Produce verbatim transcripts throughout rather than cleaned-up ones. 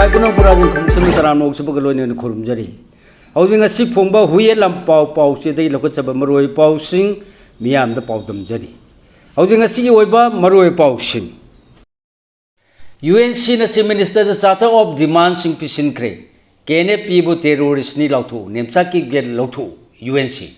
ꯄꯥꯏ ꯄꯨꯝꯅꯃꯛꯄꯨ ꯔꯥꯖꯦꯟ ꯈꯨꯃꯨꯛꯁꯝꯒꯤ ꯇꯔꯥꯝꯅ ꯑꯣꯛꯆꯕꯒ ꯂꯣꯏꯅꯅ ꯈꯨꯔꯨꯝꯖꯔꯤ꯫ ꯍꯧꯖꯤꯛ ꯉꯁꯤ ꯐꯣꯡꯕ ꯍꯨꯏꯌꯦꯟ ꯂꯥꯟꯄꯥꯎ ꯄꯥꯎꯆꯦꯗꯒꯤ ꯂꯧꯈꯠꯆꯕ ꯃꯔꯨꯑꯣꯏꯕ ꯄꯥꯎꯁꯤꯡ ꯃꯤꯌꯥꯝꯗ ꯄꯥꯎꯗꯝꯖꯔꯤ꯫ ꯍꯧꯖꯤꯛ ꯉꯁꯤꯒꯤ ꯑꯣꯏꯕ ꯃꯔꯨꯑꯣꯏꯕ ꯄꯥꯎꯁꯤꯡ꯫ ꯌꯨ ꯑꯦꯟ ꯁꯤꯅ Chief Ministerꯗ Charter of Demandꯁꯤꯡ ꯄꯤꯁꯤꯟꯈ꯭ꯔꯦ꯫ ꯀꯦ ꯑꯦꯟ ꯑꯦꯐ ꯄꯤꯕꯨ terroristꯅꯤ ꯂꯥꯎꯊꯣꯛꯎ, ꯅꯦꯝꯆꯥꯛꯀꯤ ꯒꯦꯠ ꯂꯧꯊꯣꯛꯎ, U N C.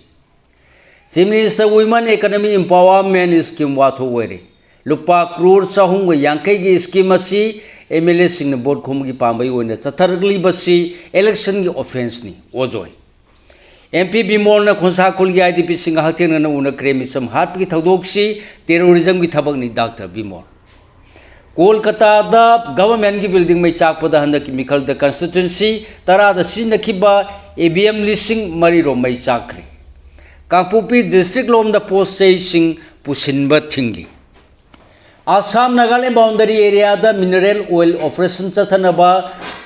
Chief Minister Women Economic Empowerment Scheme ꯋꯥꯊꯣꯛ ꯑꯣꯏꯔꯦ꯫ ꯂꯨꯄꯥ ꯀ꯭ꯔꯣꯔ ꯆꯍꯨꯝꯒ ꯌꯥꯡꯈꯩꯒꯤ scheme ꯑꯁꯤ ꯑꯦꯝ ꯑꯦꯜ ꯑꯦꯁꯤꯡꯅ ꯚꯣꯠ ꯈꯣꯝꯕꯒꯤ ꯄꯥꯝꯕꯩ ꯑꯣꯏꯅ ꯆꯠꯊꯔꯛꯂꯤꯕꯁꯤ electionꯒꯤ offenceꯅꯤ, ꯑꯣꯖꯣꯏ꯫ ꯑꯦꯝ ꯄꯤ ꯕꯤꯃꯣꯜꯅ ꯈꯣꯟꯁꯥꯈꯣꯜꯒꯤ ꯑꯥꯏ ꯗꯤ ꯄꯤꯁꯤꯡꯒ ꯍꯛꯊꯦꯡꯅꯅ ꯎꯅꯈ꯭ꯔꯦ꯫ ꯃꯤꯆꯝ ꯍꯥꯠꯄꯒꯤ ꯊꯧꯗꯣꯛꯁꯤ terrorismꯒꯤ ꯊꯕꯛꯅꯤ, ꯗꯥꯛꯇꯔ ꯕꯤꯃꯣꯜ꯫ ꯀꯣꯜꯀꯇꯥꯗ governmentꯀꯤ building ꯃꯩ ꯆꯥꯛꯄꯗ ꯍꯟꯗꯛꯀꯤ ꯃꯤꯈꯜꯗ constituency ꯇꯔꯥꯗ ꯁꯤꯖꯤꯟꯅꯈꯤꯕ ꯏ ꯚꯤ ꯑꯦꯝ ꯂꯤꯁꯤꯡ ꯃꯔꯤꯔꯣꯝ ꯃꯩ ꯆꯥꯛꯈ꯭ꯔꯦ꯫ ꯀꯥꯡꯄꯣꯛꯄꯤ district ꯂꯣꯝꯗ ꯄꯣꯠ ꯆꯩꯁꯤꯡ ꯄꯨꯁꯤꯟꯕ ꯊꯤꯡꯂꯤ꯫ Assam Nagaland boundary areaꯗ mineral oil operation ꯆꯠꯊꯅꯕ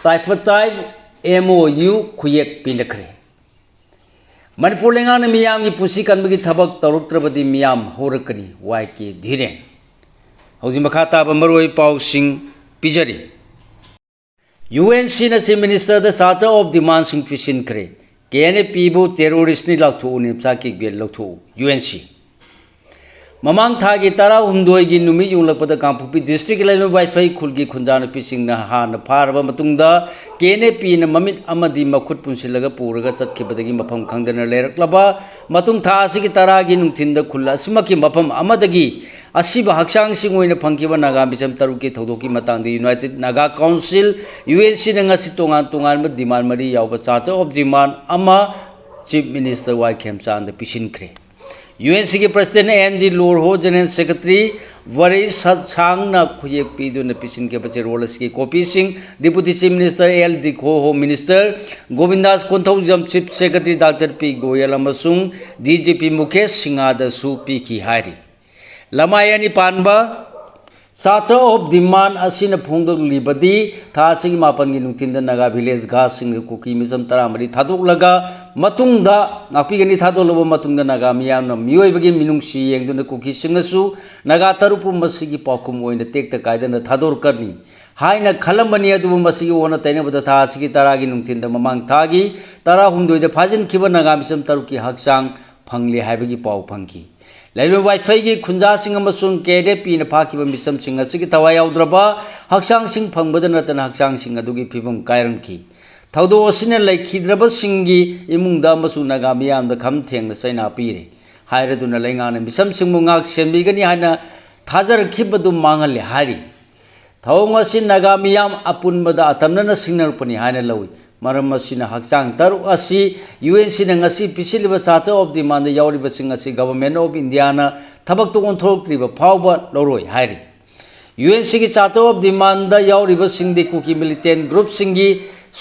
tripartite M O U ꯈꯨꯌꯦꯛ ꯄꯤꯅꯈ꯭ꯔꯦ꯫ Manipur ꯂꯩꯉꯥꯛꯅ ꯃꯤꯌꯥꯝꯒꯤ ꯄꯨꯟꯁꯤ ꯀꯟꯕꯒꯤ ꯊꯕꯛ ꯇꯧꯔꯛꯇ꯭ꯔꯕꯗꯤ ꯃꯤꯌꯥꯝ ꯍꯧꯔꯛꯀꯅꯤ, ꯋꯥꯏ ꯀꯦ ꯙꯤꯔꯦꯟ꯫ ꯍꯧꯖꯤꯛ ꯃꯈꯥ ꯇꯥꯕ ꯃꯔꯨꯑꯣꯏꯕ ꯄꯥꯎꯁꯤꯡ ꯄꯤꯖꯔꯤ꯫ ꯌꯨ ꯑꯦꯟ ꯁꯤꯅ Chief Ministerꯗ Charter of Demandꯁꯤꯡ ꯄꯤꯁꯤꯟꯈ꯭ꯔꯦ꯫ ꯀꯦ ꯑꯦꯟ ꯑꯦꯐ ꯄꯤꯕꯨ terroristꯅꯤ ꯂꯥꯎꯊꯣꯛꯎ, ꯅꯦꯝꯆꯥꯛꯀꯤ ꯒꯦꯠ ꯂꯧꯊꯣꯛꯎ, ꯌꯨ ꯑꯦꯟ ꯁꯤ꯫ ꯃꯃꯥꯡ ꯊꯥꯒꯤ ꯇꯔꯥꯍꯨꯝꯗꯣꯏꯒꯤ ꯅꯨꯃꯤꯠ ꯌꯨꯡꯂꯛꯄꯗ ꯀꯥꯡꯄꯣꯛꯄꯤ districtꯀꯤ ꯂꯩꯃ ꯋꯥꯏꯐꯩ ꯈꯨꯜꯒꯤ ꯈꯨꯟꯖꯥ ꯅꯨꯄꯤꯁꯤꯡꯅ ꯍꯥꯟꯅ ꯐꯥꯔꯕ ꯃꯇꯨꯡꯗ ꯀꯦ ꯑꯦꯟ ꯑꯦꯐ ꯄꯤꯅ ꯃꯃꯤꯠ ꯑꯃꯗꯤ ꯃꯈꯨꯠ ꯄꯨꯟꯁꯤꯜꯂꯒ ꯄꯨꯔꯒ ꯆꯠꯈꯤꯕꯗꯒꯤ ꯃꯐꯝ ꯈꯪꯗꯅ ꯂꯩꯔꯛꯂꯕ ꯃꯇꯨꯡ ꯊꯥ ꯑꯁꯤꯒꯤ ꯇꯔꯥꯒꯤ ꯅꯨꯡꯊꯤꯟꯗ ꯈꯨꯜ ꯑꯁꯤꯃꯛꯀꯤ ꯃꯐꯝ ꯑꯃꯗꯒꯤ ꯑꯁꯤꯕ ꯍꯛꯆꯥꯡꯁꯤꯡ ꯑꯣꯏꯅ ꯐꯪꯈꯤꯕ ꯅꯥꯒꯥ ꯃꯤꯆꯝ ꯇꯔꯨꯛꯀꯤ ꯊꯧꯗꯣꯛꯀꯤ ꯃꯇꯥꯡꯗ United Naga Council, U N ꯁꯤꯅ ꯉꯁꯤ ꯇꯣꯉꯥꯟ ꯇꯣꯉꯥꯟꯕ demand ꯃꯔꯤ ꯌꯥꯎꯕ Charter of Demand ꯑꯃ Chief Minister ꯋꯥꯏ ꯈꯦꯝꯆꯥꯟꯗ ꯄꯤꯁꯤꯟꯈ꯭ꯔꯦ꯫ ꯌꯨ ꯑꯦꯟ ꯁꯤꯒꯤ President N G Lorho, General Secretary ꯋꯥꯔꯤ ꯁꯠꯁꯥꯡꯅ ꯈꯨꯌꯦꯛ ꯄꯤꯗꯨꯅ ꯄꯤꯁꯤꯟꯈꯤꯕ ꯆꯦꯔꯣꯜ ꯑꯁꯤꯒꯤ ꯀꯣꯄꯤꯁꯤꯡ Deputy Chief Minister L Dikho, Home Minister Govindas Konthoujam, Chief Secretary doctor P Goyal ꯑꯃꯁꯨꯡ ꯗꯤ ꯖꯤ ꯄꯤ ꯃꯨꯀꯦꯁ ꯁꯤꯡꯍꯗꯁꯨ ꯄꯤꯈꯤ ꯍꯥꯏꯔꯤ꯫ ꯂꯃꯥꯏ ꯑꯅꯤ ꯄꯥꯟꯕ Charter of Demand ꯑꯁꯤꯅ ꯐꯣꯡꯗꯣꯛꯂꯤꯕꯗꯤ ꯊꯥ ꯑꯁꯤꯒꯤ ꯃꯥꯄꯟꯒꯤ ꯅꯨꯡꯊꯤꯟꯗ ꯅꯥꯒꯥ village ꯒꯥꯔꯗꯁꯤꯡꯅ ꯀꯨꯀꯤ ꯃꯤꯆꯝ ꯇꯔꯥꯃꯔꯤ ꯊꯥꯗꯣꯛꯂꯒ ꯃꯇꯨꯡꯗ ꯉꯥꯛꯄꯤꯒꯅꯤ꯫ ꯊꯥꯗꯣꯛꯂꯕ ꯃꯇꯨꯡꯗ ꯅꯥꯒꯥ ꯃꯤꯌꯥꯝꯅ ꯃꯤꯑꯣꯏꯕꯒꯤ ꯃꯤꯅꯨꯡꯁꯤ ꯌꯦꯡꯗꯨꯅ ꯀꯨꯀꯤꯁꯤꯡꯅꯁꯨ ꯅꯥꯒꯥ ꯇꯔꯨꯛꯄꯨ ꯃꯁꯤꯒꯤ ꯄꯥꯎꯈꯨꯝ ꯑꯣꯏꯅ ꯇꯦꯛꯇ ꯀꯥꯏꯗꯅ ꯊꯥꯗꯣꯔꯛꯀꯅꯤ꯫ ꯍꯥꯏꯅ ꯈꯜꯂꯝꯕꯅꯤ꯫ ꯑꯗꯨꯕꯨ ꯃꯁꯤꯒꯤ ꯑꯣꯟꯅ ꯇꯩꯅꯕꯗ ꯊꯥ ꯑꯁꯤꯒꯤ ꯇꯔꯥꯒꯤ ꯅꯨꯡꯊꯤꯜꯗ ꯃꯃꯥꯡ ꯊꯥꯒꯤ ꯇꯔꯥꯍꯨꯝꯗꯣꯏꯗ ꯐꯥꯖꯤꯟꯈꯤꯕ ꯅꯥꯒꯥ ꯃꯤꯆꯝ ꯇꯔꯨꯛꯀꯤ ꯍꯛꯆꯥꯡ ꯐꯪꯂꯦ ꯍꯥꯏꯕꯒꯤ ꯄꯥꯎ ꯐꯪꯈꯤ꯫ ꯂꯩꯔꯣꯏ ꯋꯥꯏꯐꯩꯒꯤ ꯈꯨꯟꯖꯥꯁꯤꯡ ꯑꯃꯁꯨꯡ ꯀꯦ ꯑꯦꯟ ꯑꯦꯐ ꯄꯤꯅ ꯐꯥꯈꯤꯕ ꯃꯤꯆꯝꯁꯤꯡ ꯑꯁꯤꯒꯤ ꯊꯋꯥꯏ ꯌꯥꯎꯗ꯭ꯔꯕ ꯍꯛꯆꯥꯡꯁꯤꯡ ꯐꯪꯕꯗ ꯅꯠꯇꯅ ꯍꯛꯆꯥꯡꯁꯤꯡ ꯑꯗꯨꯒꯤ ꯐꯤꯕꯝ ꯀꯥꯏꯔꯝꯈꯤ꯫ ꯊꯧꯗꯣꯛ ꯑꯁꯤꯅ ꯂꯩꯈꯤꯗ꯭ꯔꯕꯁꯤꯡꯒꯤ ꯏꯃꯨꯡꯗ ꯑꯃꯁꯨꯡ ꯅꯥꯒꯥ ꯃꯤꯌꯥꯝꯗ ꯈꯝ ꯊꯦꯡꯅ ꯆꯩꯅꯥ ꯄꯤꯔꯦ꯫ ꯍꯥꯏꯔꯗꯨꯅ ꯂꯩꯉꯥꯛꯅ ꯃꯤꯆꯝꯁꯤꯡꯕꯨ ꯉꯥꯛ ꯁꯦꯟꯕꯤꯒꯅꯤ ꯍꯥꯏꯅ ꯊꯥꯖꯔꯛꯈꯤꯕꯗꯨ ꯃꯥꯡꯍꯜꯂꯦ ꯍꯥꯏꯔꯤ꯫ ꯊꯧꯑꯣꯡ ꯑꯁꯤ ꯅꯥꯒꯥ ꯃꯤꯌꯥꯝ ꯑꯄꯨꯟꯕꯗ ꯑꯇꯝꯅꯅ ꯁꯤꯡꯅꯔꯛꯄꯅꯤ ꯍꯥꯏꯅ ꯂꯧꯏ꯫ ꯃꯔꯝ ꯑꯁꯤꯅ ꯍꯛꯆꯥꯡ ꯇꯔꯨꯛ ꯑꯁꯤ ꯌꯨ ꯑꯦꯟ ꯁꯤꯅ ꯉꯁꯤ ꯄꯤꯁꯤꯜꯂꯤꯕ ꯆꯥꯔꯇꯔ ꯑꯣꯐ ꯗꯤꯃꯥꯟꯗ ꯌꯥꯎꯔꯤꯕꯁꯤꯡ ꯑꯁꯤ Government of Indiaꯅ ꯊꯕꯛꯇ ꯑꯣꯟꯊꯣꯔꯛꯇ꯭ꯔꯤꯕ ꯐꯥꯎꯕ ꯂꯧꯔꯣꯏ ꯍꯥꯏꯔꯤ꯫ ꯌꯨ ꯑꯦꯟ ꯁꯤꯒꯤ ꯆꯥꯔꯇꯔ ꯑꯣꯐ ꯗꯤꯃꯥꯟꯗ ꯌꯥꯎꯔꯤꯕꯁꯤꯡꯗꯤ ꯀꯨꯀꯤ ꯃꯤꯂꯤꯇꯦꯟ ꯒ꯭ꯔꯨꯞꯁꯤꯡꯒꯤ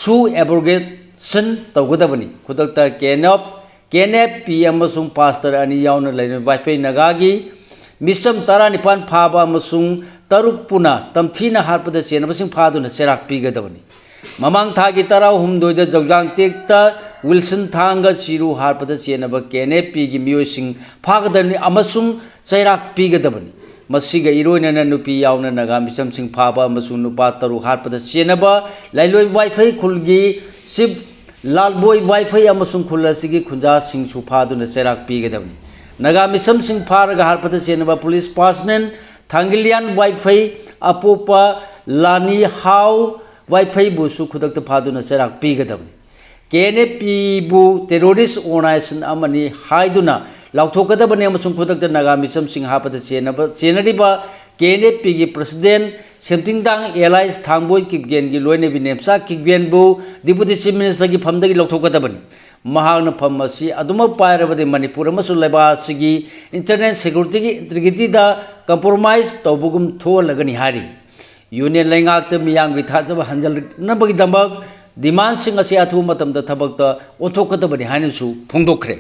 ꯁꯨ ꯑꯦꯕ꯭ꯔꯣꯒꯦꯁꯟ ꯇꯧꯒꯗꯕꯅꯤ꯫ ꯈꯨꯗꯛꯇ K N F, K N F P ꯑꯃꯁꯨꯡ ꯄꯥꯁꯇꯔ ꯑꯅꯤ ꯌꯥꯎꯅ ꯂꯩꯔꯤꯕ ꯋꯥꯏꯐꯩ ꯅꯥꯒꯥꯒꯤ ꯃꯤꯆꯝ ꯇꯔꯥꯅꯤꯄꯥꯟ ꯐꯥꯕ ꯑꯃꯁꯨꯡ ꯇꯔꯨꯛ ꯄꯨꯟꯅ ꯇꯝꯊꯤꯅ ꯍꯥꯠꯄꯗ ꯆꯦꯟꯅꯕꯁꯤꯡ ꯐꯥꯗꯨꯅ ꯆꯩꯔꯥꯛ ꯄꯤꯒꯗꯕꯅꯤ꯫ ꯃꯃꯥꯡ ꯊꯥꯒꯤ ꯇꯔꯥꯍꯨꯝꯗꯣꯏꯗ ꯖꯧꯖꯥꯡ ꯇꯦꯛꯇ ꯋꯤꯜꯁꯟ ꯊꯥꯡꯒ ꯆꯤꯔꯨ ꯍꯥꯠꯄꯗ ꯆꯦꯟꯅꯕ ꯀꯦ ꯑꯦꯟ ꯑꯦꯐ ꯄꯤꯒꯤ ꯃꯤꯑꯣꯏꯁꯤꯡ ꯐꯥꯒꯗꯕꯅꯤ ꯑꯃꯁꯨꯡ ꯆꯩꯔꯥꯛ ꯄꯤꯒꯗꯕꯅꯤ꯫ ꯃꯁꯤꯒ ꯏꯔꯣꯏꯅꯅ ꯅꯨꯄꯤ ꯌꯥꯎꯅ ꯅꯥꯒꯥ ꯃꯤꯆꯝꯁꯤꯡ ꯐꯥꯕ ꯑꯃꯁꯨꯡ ꯅꯨꯄꯥ ꯇꯔꯨꯛ ꯍꯥꯠꯄꯗ ꯆꯦꯟꯅꯕ ꯂꯥꯏꯂꯣꯏ ꯋꯥꯏꯐꯩ ꯈꯨꯜꯒꯤ ꯆꯤꯐ ꯂꯥꯜꯕꯣꯏ ꯋꯥꯏꯐꯩ ꯑꯃꯁꯨꯡ ꯈꯨꯜ ꯑꯁꯤꯒꯤ ꯈꯨꯟꯖꯥꯁꯤꯡꯁꯨ ꯐꯥꯗꯨꯅ ꯆꯩꯔꯥꯛ ꯄꯤꯒꯗꯕꯅꯤ꯫ ꯅꯥꯒꯥ ꯃꯤꯆꯝꯁꯤꯡ ꯐꯥꯔꯒ ꯍꯥꯠꯄꯗ ꯆꯦꯟꯅꯕ ꯄꯨꯂꯤꯁ ꯄꯥꯔꯁꯅꯦꯜ ꯊꯥꯡꯒꯤꯂꯤꯌꯥꯟ ꯋꯥꯏꯐꯩ, ꯑꯄꯣꯛꯄ ꯂꯥꯅꯤ ꯍꯥꯎ ꯋꯥꯏꯐꯩꯕꯨꯁꯨ ꯈꯨꯗꯛꯇ ꯐꯥꯗꯨꯅ ꯆꯩꯔꯥꯛ ꯄꯤꯒꯗꯕꯅꯤ꯫ ꯀꯦ ꯑꯦꯟ ꯑꯦꯐ ꯄꯤꯕꯨ ꯇꯦꯔꯣꯔꯤꯁ ꯑꯣꯔꯒꯅꯥꯏꯖꯦꯁꯟ ꯑꯃꯅꯤ ꯍꯥꯏꯗꯨꯅ ꯂꯥꯎꯊꯣꯛꯀꯗꯕꯅꯤ ꯑꯃꯁꯨꯡ ꯈꯨꯗꯛꯇ ꯅꯥꯒꯥ ꯃꯤꯆꯝꯁꯤꯡ ꯍꯥꯠꯄꯗ ꯆꯦꯟꯅꯕ, ꯆꯦꯟꯅꯔꯤꯕ ꯀꯦ ꯑꯦꯟ ꯑꯦꯐ ꯄꯤꯒꯤ ꯄ꯭ꯔꯁꯤꯗꯦꯟ ꯁꯦꯝꯇꯤꯡꯗꯥꯡ ꯑꯦꯂꯥꯏꯁ ꯊꯥꯡꯕꯣꯏ ꯀꯤꯞꯒꯦꯟꯒꯤ ꯂꯣꯏꯅꯕꯤ ꯅꯦꯝꯆꯥ ꯀꯤꯞꯒꯦꯟꯕꯨ ꯗꯤꯄꯨꯇꯤ ꯆꯤꯐ ꯃꯤꯅꯤꯁꯇꯔꯒꯤ ꯐꯝꯗꯒꯤ ꯂꯧꯊꯣꯛꯀꯗꯕꯅꯤ꯫ ꯃꯍꯥꯛꯅ ꯐꯝ ꯑꯁꯤ ꯑꯗꯨꯃꯛ ꯄꯥꯏꯔꯕꯗꯤ ꯃꯅꯤꯄꯨꯔ ꯑꯃꯁꯨꯡ ꯂꯩꯕꯥꯛ ꯑꯁꯤꯒꯤ ꯏꯟꯇꯔꯅꯦꯜ ꯁꯦꯀ꯭ꯌꯨꯔꯤꯇꯤꯒꯤ ꯏꯟꯇꯤꯒ꯭ꯔꯤꯇꯤꯗ ꯀꯝꯄ꯭ꯔꯣꯃꯥꯏꯖ ꯇꯧꯕꯒꯨꯝ ꯊꯣꯛꯍꯜꯂꯒꯅꯤ ꯍꯥꯏꯔꯤ꯫ ꯌꯨꯅꯤꯌꯟ ꯂꯩꯉꯥꯛꯇ ꯃꯤꯌꯥꯝꯒꯤ ꯊꯥꯖꯕ ꯍꯟꯖꯤꯜꯅꯕꯒꯤꯗꯃꯛ ꯗꯤꯃꯥꯟꯁꯤꯡ ꯑꯁꯤ ꯑꯊꯨꯕ ꯃꯇꯝꯗ ꯊꯕꯛꯇ ꯑꯣꯟꯊꯣꯛꯀꯗꯕꯅꯤ ꯍꯥꯏꯅꯁꯨ ꯐꯣꯡꯗꯣꯛꯈ꯭ꯔꯦ꯫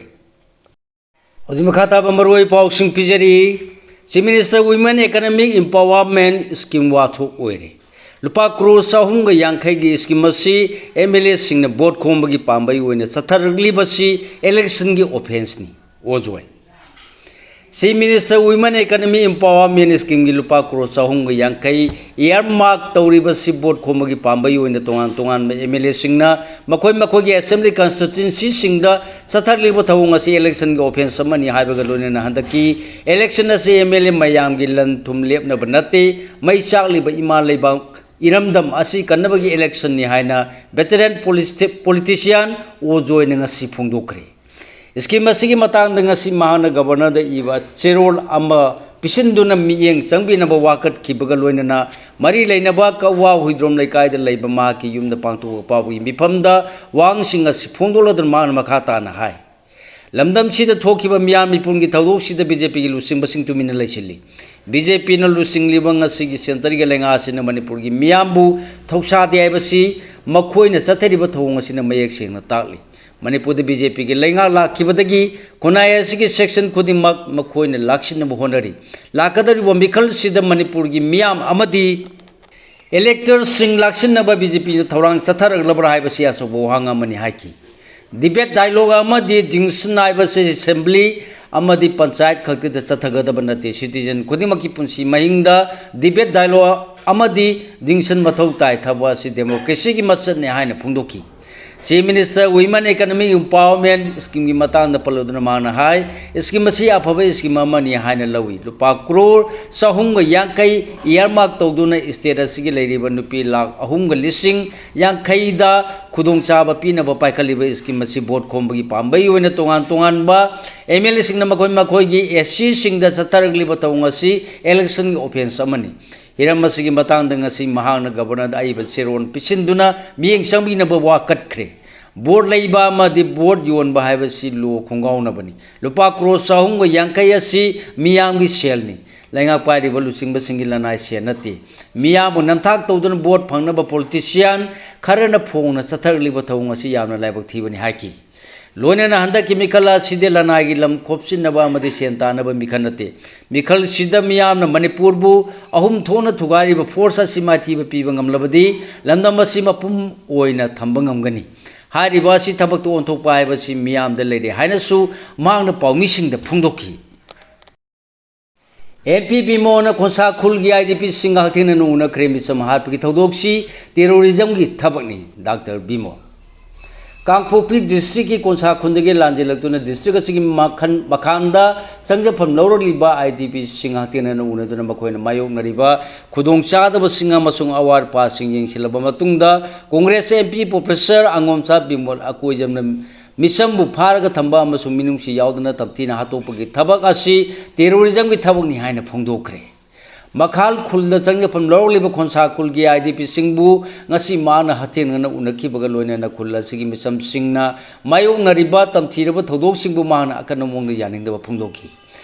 ꯍꯧꯖꯤꯛ ꯃꯈꯥ ꯇꯥꯕ ꯃꯔꯨꯑꯣꯏ ꯄꯥꯎꯁꯤꯡ ꯄꯤꯖꯔꯤ꯫ Chief Minister Women Economic Empowerment Scheme ꯋꯥꯊꯣꯛ ꯑꯣꯏꯔꯦ꯫ ꯂꯨꯄꯥ ꯀ꯭ꯔꯣꯔ ꯆꯍꯨꯝꯒ ꯌꯥꯡꯈꯩꯒꯤ ꯁ꯭ꯀꯤꯝ ꯑꯁꯤ ꯑꯦꯝ ꯑꯦꯜ ꯑꯦꯁꯤꯡꯅ ꯚꯣꯠ ꯈꯣꯝꯕꯒꯤ ꯄꯥꯝꯕꯩ ꯑꯣꯏꯅ ꯆꯠꯊꯔꯛꯂꯤꯕꯁꯤ ꯏꯂꯦꯛꯁꯟꯒꯤ ꯑꯣꯐꯦꯟꯁꯅꯤ꯫ ꯑꯣꯖꯣꯏ꯫ Chief Minister Women Economy Empowerment Scheme ꯒꯤ ꯂꯨꯄꯥ ꯀ꯭ꯔꯣꯔ ꯆꯍꯨꯝꯒ ꯌꯥꯡꯈꯩ earmark ꯇꯧꯔꯤꯕꯁꯤ ꯚꯣꯠ ꯈꯣꯝꯕꯒꯤ ꯄꯥꯝꯕꯩ ꯑꯣꯏꯅ ꯇꯣꯉꯥꯟ ꯇꯣꯉꯥꯟꯕ M L A ꯁꯤꯡꯅ ꯃꯈꯣꯏ ꯃꯈꯣꯏꯒꯤ assembly constituency ꯁꯤꯡꯗ ꯆꯠꯊꯔꯛꯂꯤꯕ ꯊꯧꯑꯣꯡ ꯑꯁꯤ election ꯒꯤ offence ꯑꯃꯅꯤ ꯍꯥꯏꯕꯒ ꯂꯣꯏꯅꯅ ꯍꯟꯗꯛꯀꯤ election ꯑꯁꯤ M L A ꯃꯌꯥꯝꯒꯤ ꯂꯟ ꯊꯨꯝ ꯂꯦꯞꯅꯕ ꯅꯠꯇꯦ, ꯃꯩ ꯆꯥꯛꯂꯤꯕ ꯏꯃꯥ ꯂꯩꯕꯥꯛ ꯏꯔꯝꯗꯝ ꯑꯁꯤ ꯀꯟꯅꯕꯒꯤ election ꯅꯤ ꯍꯥꯏꯅ veteran politician ꯑꯣ ꯖꯣꯏꯅ ꯉꯁꯤ ꯐꯣꯡꯗꯣꯛꯈ꯭ꯔꯦ꯫ Scheme ꯑꯁꯤꯒꯤ ꯃꯇꯥꯡꯗ ꯉꯁꯤ ꯃꯍꯥꯛꯅ Governor ꯗ ꯏꯕ ꯆꯦꯔꯣꯜ ꯑꯃ ꯄꯤꯁꯤꯟꯗꯨꯅ ꯃꯤꯠꯌꯦꯡ ꯆꯪꯕꯤꯅꯕ ꯋꯥꯀꯠꯈꯤꯕꯒ ꯂꯣꯏꯅꯅ ꯃꯔꯤ ꯂꯩꯅꯕ ꯀꯛꯋꯥ ꯍꯨꯏꯗ꯭ꯔꯣꯝ ꯂꯩꯀꯥꯏꯗ ꯂꯩꯕ ꯃꯍꯥꯛꯀꯤ ꯌꯨꯝꯗ ꯄꯥꯡꯊꯣꯛꯄ ꯄꯥꯎꯒꯤ ꯃꯤꯐꯝꯗ ꯋꯥꯍꯪꯁꯤꯡ ꯑꯁꯤ ꯐꯣꯡꯗꯣꯛꯂꯗꯨꯅ ꯃꯍꯥꯛꯅ ꯃꯈꯥ ꯇꯥꯅ ꯍꯥꯏ꯫ ꯂꯝꯗꯝꯁꯤꯗ ꯊꯣꯛꯈꯤꯕ ꯃꯤꯌꯥꯝ ꯃꯤꯄꯨꯝꯒꯤ ꯊꯧꯗꯣꯛꯁꯤꯗ B J P ꯒꯤ ꯂꯨꯆꯤꯡꯕꯁꯤꯡ ꯇꯨꯃꯤꯟꯅ ꯂꯩꯁꯤꯜꯂꯤ꯫ B J P ꯅ ꯂꯨꯆꯤꯡꯂꯤꯕ ꯉꯁꯤꯒꯤ centre ꯒꯤ ꯂꯩꯉꯥꯛ ꯑꯁꯤꯅ ꯃꯅꯤꯄꯨꯔꯒꯤ ꯃꯤꯌꯥꯝꯕꯨ ꯊꯧꯁꯥꯗꯦ ꯍꯥꯏꯕꯁꯤ ꯃꯈꯣꯏꯅ ꯆꯠꯊꯔꯤꯕ ꯊꯧꯑꯣꯡ ꯑꯁꯤꯅ ꯃꯌꯦꯛ ꯁꯦꯡꯅ ꯇꯥꯛꯂꯤ꯫ ꯃꯅꯤꯄꯨꯔꯗ B J P ꯒꯤ ꯂꯩꯉꯥꯛ ꯂꯥꯛꯈꯤꯕꯗꯒꯤ ꯈꯨꯟꯅꯥꯏ ꯑꯁꯤꯒꯤ section ꯈꯨꯗꯤꯡꯃꯛ ꯃꯈꯣꯏꯅ ꯂꯥꯛꯁꯤꯟꯅꯕ ꯍꯣꯠꯅꯔꯤ꯫ ꯂꯥꯛꯀꯗꯧꯔꯤꯕ ꯃꯤꯈꯜꯁꯤꯗ ꯃꯅꯤꯄꯨꯔꯒꯤ ꯃꯤꯌꯥꯝ ꯑꯃꯗꯤ electors ꯁꯤꯡ ꯂꯥꯛꯁꯤꯟꯅꯕ B J P ꯅ ꯊꯧꯔꯥꯡ ꯆꯠꯊꯔꯛꯂꯕ꯭ꯔꯥ ꯍꯥꯏꯕꯁꯤ ꯑꯆꯧꯕ ꯋꯥꯍꯪ ꯑꯃꯅꯤ ꯍꯥꯏꯈꯤ꯫ Debate dialogue ꯑꯃꯗꯤ discussion ꯍꯥꯏꯕꯁꯤ assembly ꯑꯃꯗꯤ ꯄꯟꯆꯥꯌꯠ ꯈꯛꯇꯗ ꯆꯠꯊꯒꯗꯕ ꯅꯠꯇꯦ꯫ Citizen ꯈꯨꯗꯤꯡꯃꯛꯀꯤ ꯄꯨꯟꯁꯤ ꯃꯍꯤꯡꯗ debate dialogue ꯑꯃꯗꯤ discussion ꯃꯊꯧ ꯇꯥꯏ꯫ ꯊꯕꯛ ꯑꯁꯤ democracy ꯒꯤ ꯃꯆꯠꯅꯤ ꯍꯥꯏꯅ ꯐꯣꯡꯗꯣꯛꯈꯤ꯫ Chief Minister Women Economic Empowerment Scheme ꯒꯤ ꯃꯇꯥꯡꯗ ꯄꯜꯂꯗꯨꯅ ꯃꯍꯥꯛꯅ ꯍꯥꯏ, scheme ꯑꯁꯤ ꯑꯐꯕ scheme ꯑꯃꯅꯤ ꯍꯥꯏꯅ ꯂꯧꯏ꯫ ꯂꯨꯄꯥ ꯀ꯭ꯔꯣꯔ ꯆꯍꯨꯝꯒ ꯌꯥꯡꯈꯩ earmark ꯇꯧꯗꯨꯅ state ꯑꯁꯤꯒꯤ ꯂꯩꯔꯤꯕ ꯅꯨꯄꯤ ꯂꯥꯈ ꯑꯍꯨꯝꯒ ꯂꯤꯁꯤꯡ ꯌꯥꯡꯈꯩꯗ ꯈꯨꯗꯣꯡꯆꯥꯕ ꯄꯤꯅꯕ ꯄꯥꯏꯈꯠꯂꯤꯕ scheme ꯑꯁꯤ ꯚꯣꯠ ꯈꯣꯝꯕꯒꯤ ꯄꯥꯝꯕꯩ ꯑꯣꯏꯅ ꯇꯣꯉꯥꯟ ꯇꯣꯉꯥꯟꯕ M L A ꯁꯤꯡꯅ ꯃꯈꯣꯏ ꯃꯈꯣꯏꯒꯤ S C ꯁꯤꯡꯗ ꯆꯠꯊꯔꯛꯂꯤꯕ ꯊꯧꯑꯣꯡ ꯑꯁꯤ election ꯒꯤ offence ꯑꯃꯅꯤ꯫ ꯍꯤꯔꯝ ꯑꯁꯤꯒꯤ ꯃꯇꯥꯡꯗ ꯉꯁꯤ ꯃꯍꯥꯛꯅ Governor ꯗ ꯑꯏꯕ ꯆꯦꯔꯣꯜ ꯄꯤꯁꯤꯟꯗꯨꯅ ꯃꯤꯠꯌꯦꯡ ꯆꯪꯕꯤꯅꯕ ꯋꯥꯀꯠꯈ꯭ꯔꯦ꯫ ꯚꯣꯠ ꯂꯩꯕ ꯑꯃꯗꯤ ꯚꯣꯠ ꯌꯣꯟꯕ ꯍꯥꯏꯕꯁꯤ ꯂꯣ ꯈꯣꯡꯒꯥꯎꯅꯕꯅꯤ꯫ ꯂꯨꯄꯥ ꯀ꯭ꯔꯣꯔ ꯆꯍꯨꯝꯒ ꯌꯥꯡꯈꯩ ꯑꯁꯤ ꯃꯤꯌꯥꯝꯒꯤ ꯁꯦꯜꯅꯤ꯫ ꯂꯩꯉꯥꯛ ꯄꯥꯏꯔꯤꯕ ꯂꯨꯆꯤꯡꯕꯁꯤꯡꯒꯤ ꯂꯅꯥꯏ ꯁꯦꯜ ꯅꯠꯇꯦ꯫ ꯃꯤꯌꯥꯝꯕꯨ ꯅꯝꯊꯥꯛ ꯇꯧꯗꯨꯅ ꯚꯣꯠ ꯐꯪꯅꯕ politician ꯈꯔꯅ ꯐꯣꯡꯅ ꯆꯠꯊꯔꯛꯂꯤꯕ ꯊꯧꯑꯣꯡ ꯑꯁꯤ ꯌꯥꯝꯅ ꯂꯥꯏꯕꯛ ꯊꯤꯕꯅꯤ ꯍꯥꯏꯈꯤ꯫ ꯂꯣꯏꯅꯅ ꯍꯟꯗꯛꯀꯤ ꯃꯤꯈꯜ ꯑꯁꯤꯗꯤ ꯂꯅꯥꯏꯒꯤ ꯂꯝ ꯈꯣꯞꯆꯤꯟꯅꯕ ꯑꯃꯗꯤ ꯁꯦꯟ ꯇꯥꯟꯅꯕ ꯃꯤꯈꯜ ꯅꯠꯇꯦ꯫ ꯃꯤꯈꯜꯁꯤꯗ ꯃꯤꯌꯥꯝꯅ ꯃꯅꯤꯄꯨꯔꯕꯨ ꯑꯍꯨꯝ ꯊꯣꯛꯅ ꯊꯨꯒꯥꯏꯔꯤꯕ force ꯑꯁꯤ ꯃꯥꯏꯊꯤꯕ ꯄꯤꯕ ꯉꯝꯂꯕꯗꯤ ꯂꯝꯗꯝ ꯑꯁꯤ ꯃꯄꯨꯝ ꯑꯣꯏꯅ ꯊꯝꯕ ꯉꯝꯒꯅꯤ꯫ ꯍꯥꯏꯔꯤꯕ ꯑꯁꯤ ꯊꯕꯛꯇ ꯑꯣꯟꯊꯣꯛꯄ ꯍꯥꯏꯕꯁꯤ ꯃꯤꯌꯥꯝꯗ ꯂꯩꯔꯦ ꯍꯥꯏꯅꯁꯨ ꯃꯍꯥꯛꯅ ꯄꯥꯎꯃꯤꯁꯤꯡꯗ ꯐꯣꯡꯗꯣꯛꯈꯤ꯫ ꯑꯦꯝ ꯄꯤ ꯕꯤꯃꯣꯜꯅ ꯈꯣꯟꯁꯥ ꯈꯨꯜꯒꯤ ꯑꯥꯏ ꯗꯤ ꯄꯤꯁꯤꯡꯒ ꯍꯛꯊꯦꯡꯅꯅ ꯎꯅꯈ꯭ꯔꯦ꯫ ꯃꯤꯆꯝ ꯍꯥꯠꯄꯒꯤ ꯊꯧꯗꯣꯛꯁꯤ ꯇꯦꯔꯣꯔꯤꯖꯝꯒꯤ ꯊꯕꯛꯅꯤ, ꯗꯥꯛꯇꯔ ꯕꯤꯃꯣꯜ꯫ ꯀꯥꯡꯄꯣꯛꯄꯤ ꯗꯤꯁꯇ꯭ꯔꯤꯛꯀꯤ ꯈꯣꯟꯁꯥ ꯈꯨꯟꯗꯒꯤ ꯂꯥꯟꯖꯦꯜꯂꯛꯇꯨꯅ ꯗꯤꯁꯇ꯭ꯔꯤꯛ ꯑꯁꯤꯒꯤ ꯃꯈꯜ ꯃꯈꯥꯗ ꯆꯪꯖꯐꯝ ꯂꯧꯔꯛꯂꯤꯕ ꯑꯥꯏ ꯗꯤ ꯄꯤꯁꯤꯡ ꯍꯛꯊꯦꯡꯅꯅ ꯎꯅꯗꯨꯅ ꯃꯈꯣꯏꯅ ꯃꯥꯌꯣꯛꯅꯔꯤꯕ ꯈꯨꯗꯣꯡꯆꯥꯗꯕꯁꯤꯡ ꯑꯃꯁꯨꯡ ꯑꯋꯥꯠ ꯑꯄꯥꯁꯤꯡ ꯌꯦꯡꯁꯤꯜꯂꯕ ꯃꯇꯨꯡꯗ, Congress M P professor ꯑꯉꯣꯝꯆꯥ Bimol ꯑꯀꯣꯏꯖꯝꯅ ꯃꯤꯆꯝꯕꯨ ꯐꯥꯔꯒ ꯊꯝꯕ ꯑꯃꯁꯨꯡ ꯃꯤꯅꯨꯡꯁꯤ ꯌꯥꯎꯗꯅ ꯇꯝꯊꯤꯅ ꯍꯥꯠꯇꯣꯛꯄꯒꯤ ꯊꯕꯛ ꯑꯁꯤ ꯇꯦꯔꯣꯔꯤꯖꯝꯒꯤ ꯊꯕꯛꯅꯤ ꯍꯥꯏꯅ ꯐꯣꯡꯗꯣꯛꯈ꯭ꯔꯦ꯫ ꯃꯈꯥꯜ ꯈꯨꯜꯗ ꯆꯪꯖꯐꯝ ꯂꯧꯔꯛꯂꯤꯕ ꯈꯣꯟꯁꯥ ꯈꯨꯜꯒꯤ ꯑꯥꯏ ꯗꯤ ꯄꯤꯁꯤꯡꯕꯨ ꯉꯁꯤ ꯃꯍꯥꯛꯅ ꯍꯛꯊꯦꯡꯅꯅ ꯎꯅꯈꯤꯕꯒ ꯂꯣꯏꯅꯅ ꯈꯨꯜ ꯑꯁꯤꯒꯤ ꯃꯤꯆꯝꯁꯤꯡꯅ ꯃꯥꯌꯣꯛꯅꯔꯤꯕ ꯇꯝꯊꯤꯔꯕ ꯊꯧꯗꯣꯛꯁꯤꯡꯕꯨ ꯃꯍꯥꯛꯅ ꯑꯀꯟꯕ ꯃꯑꯣꯡꯗ ꯌꯥꯅꯤꯡꯗꯕ ꯐꯣꯡꯗꯣꯛꯈꯤ꯫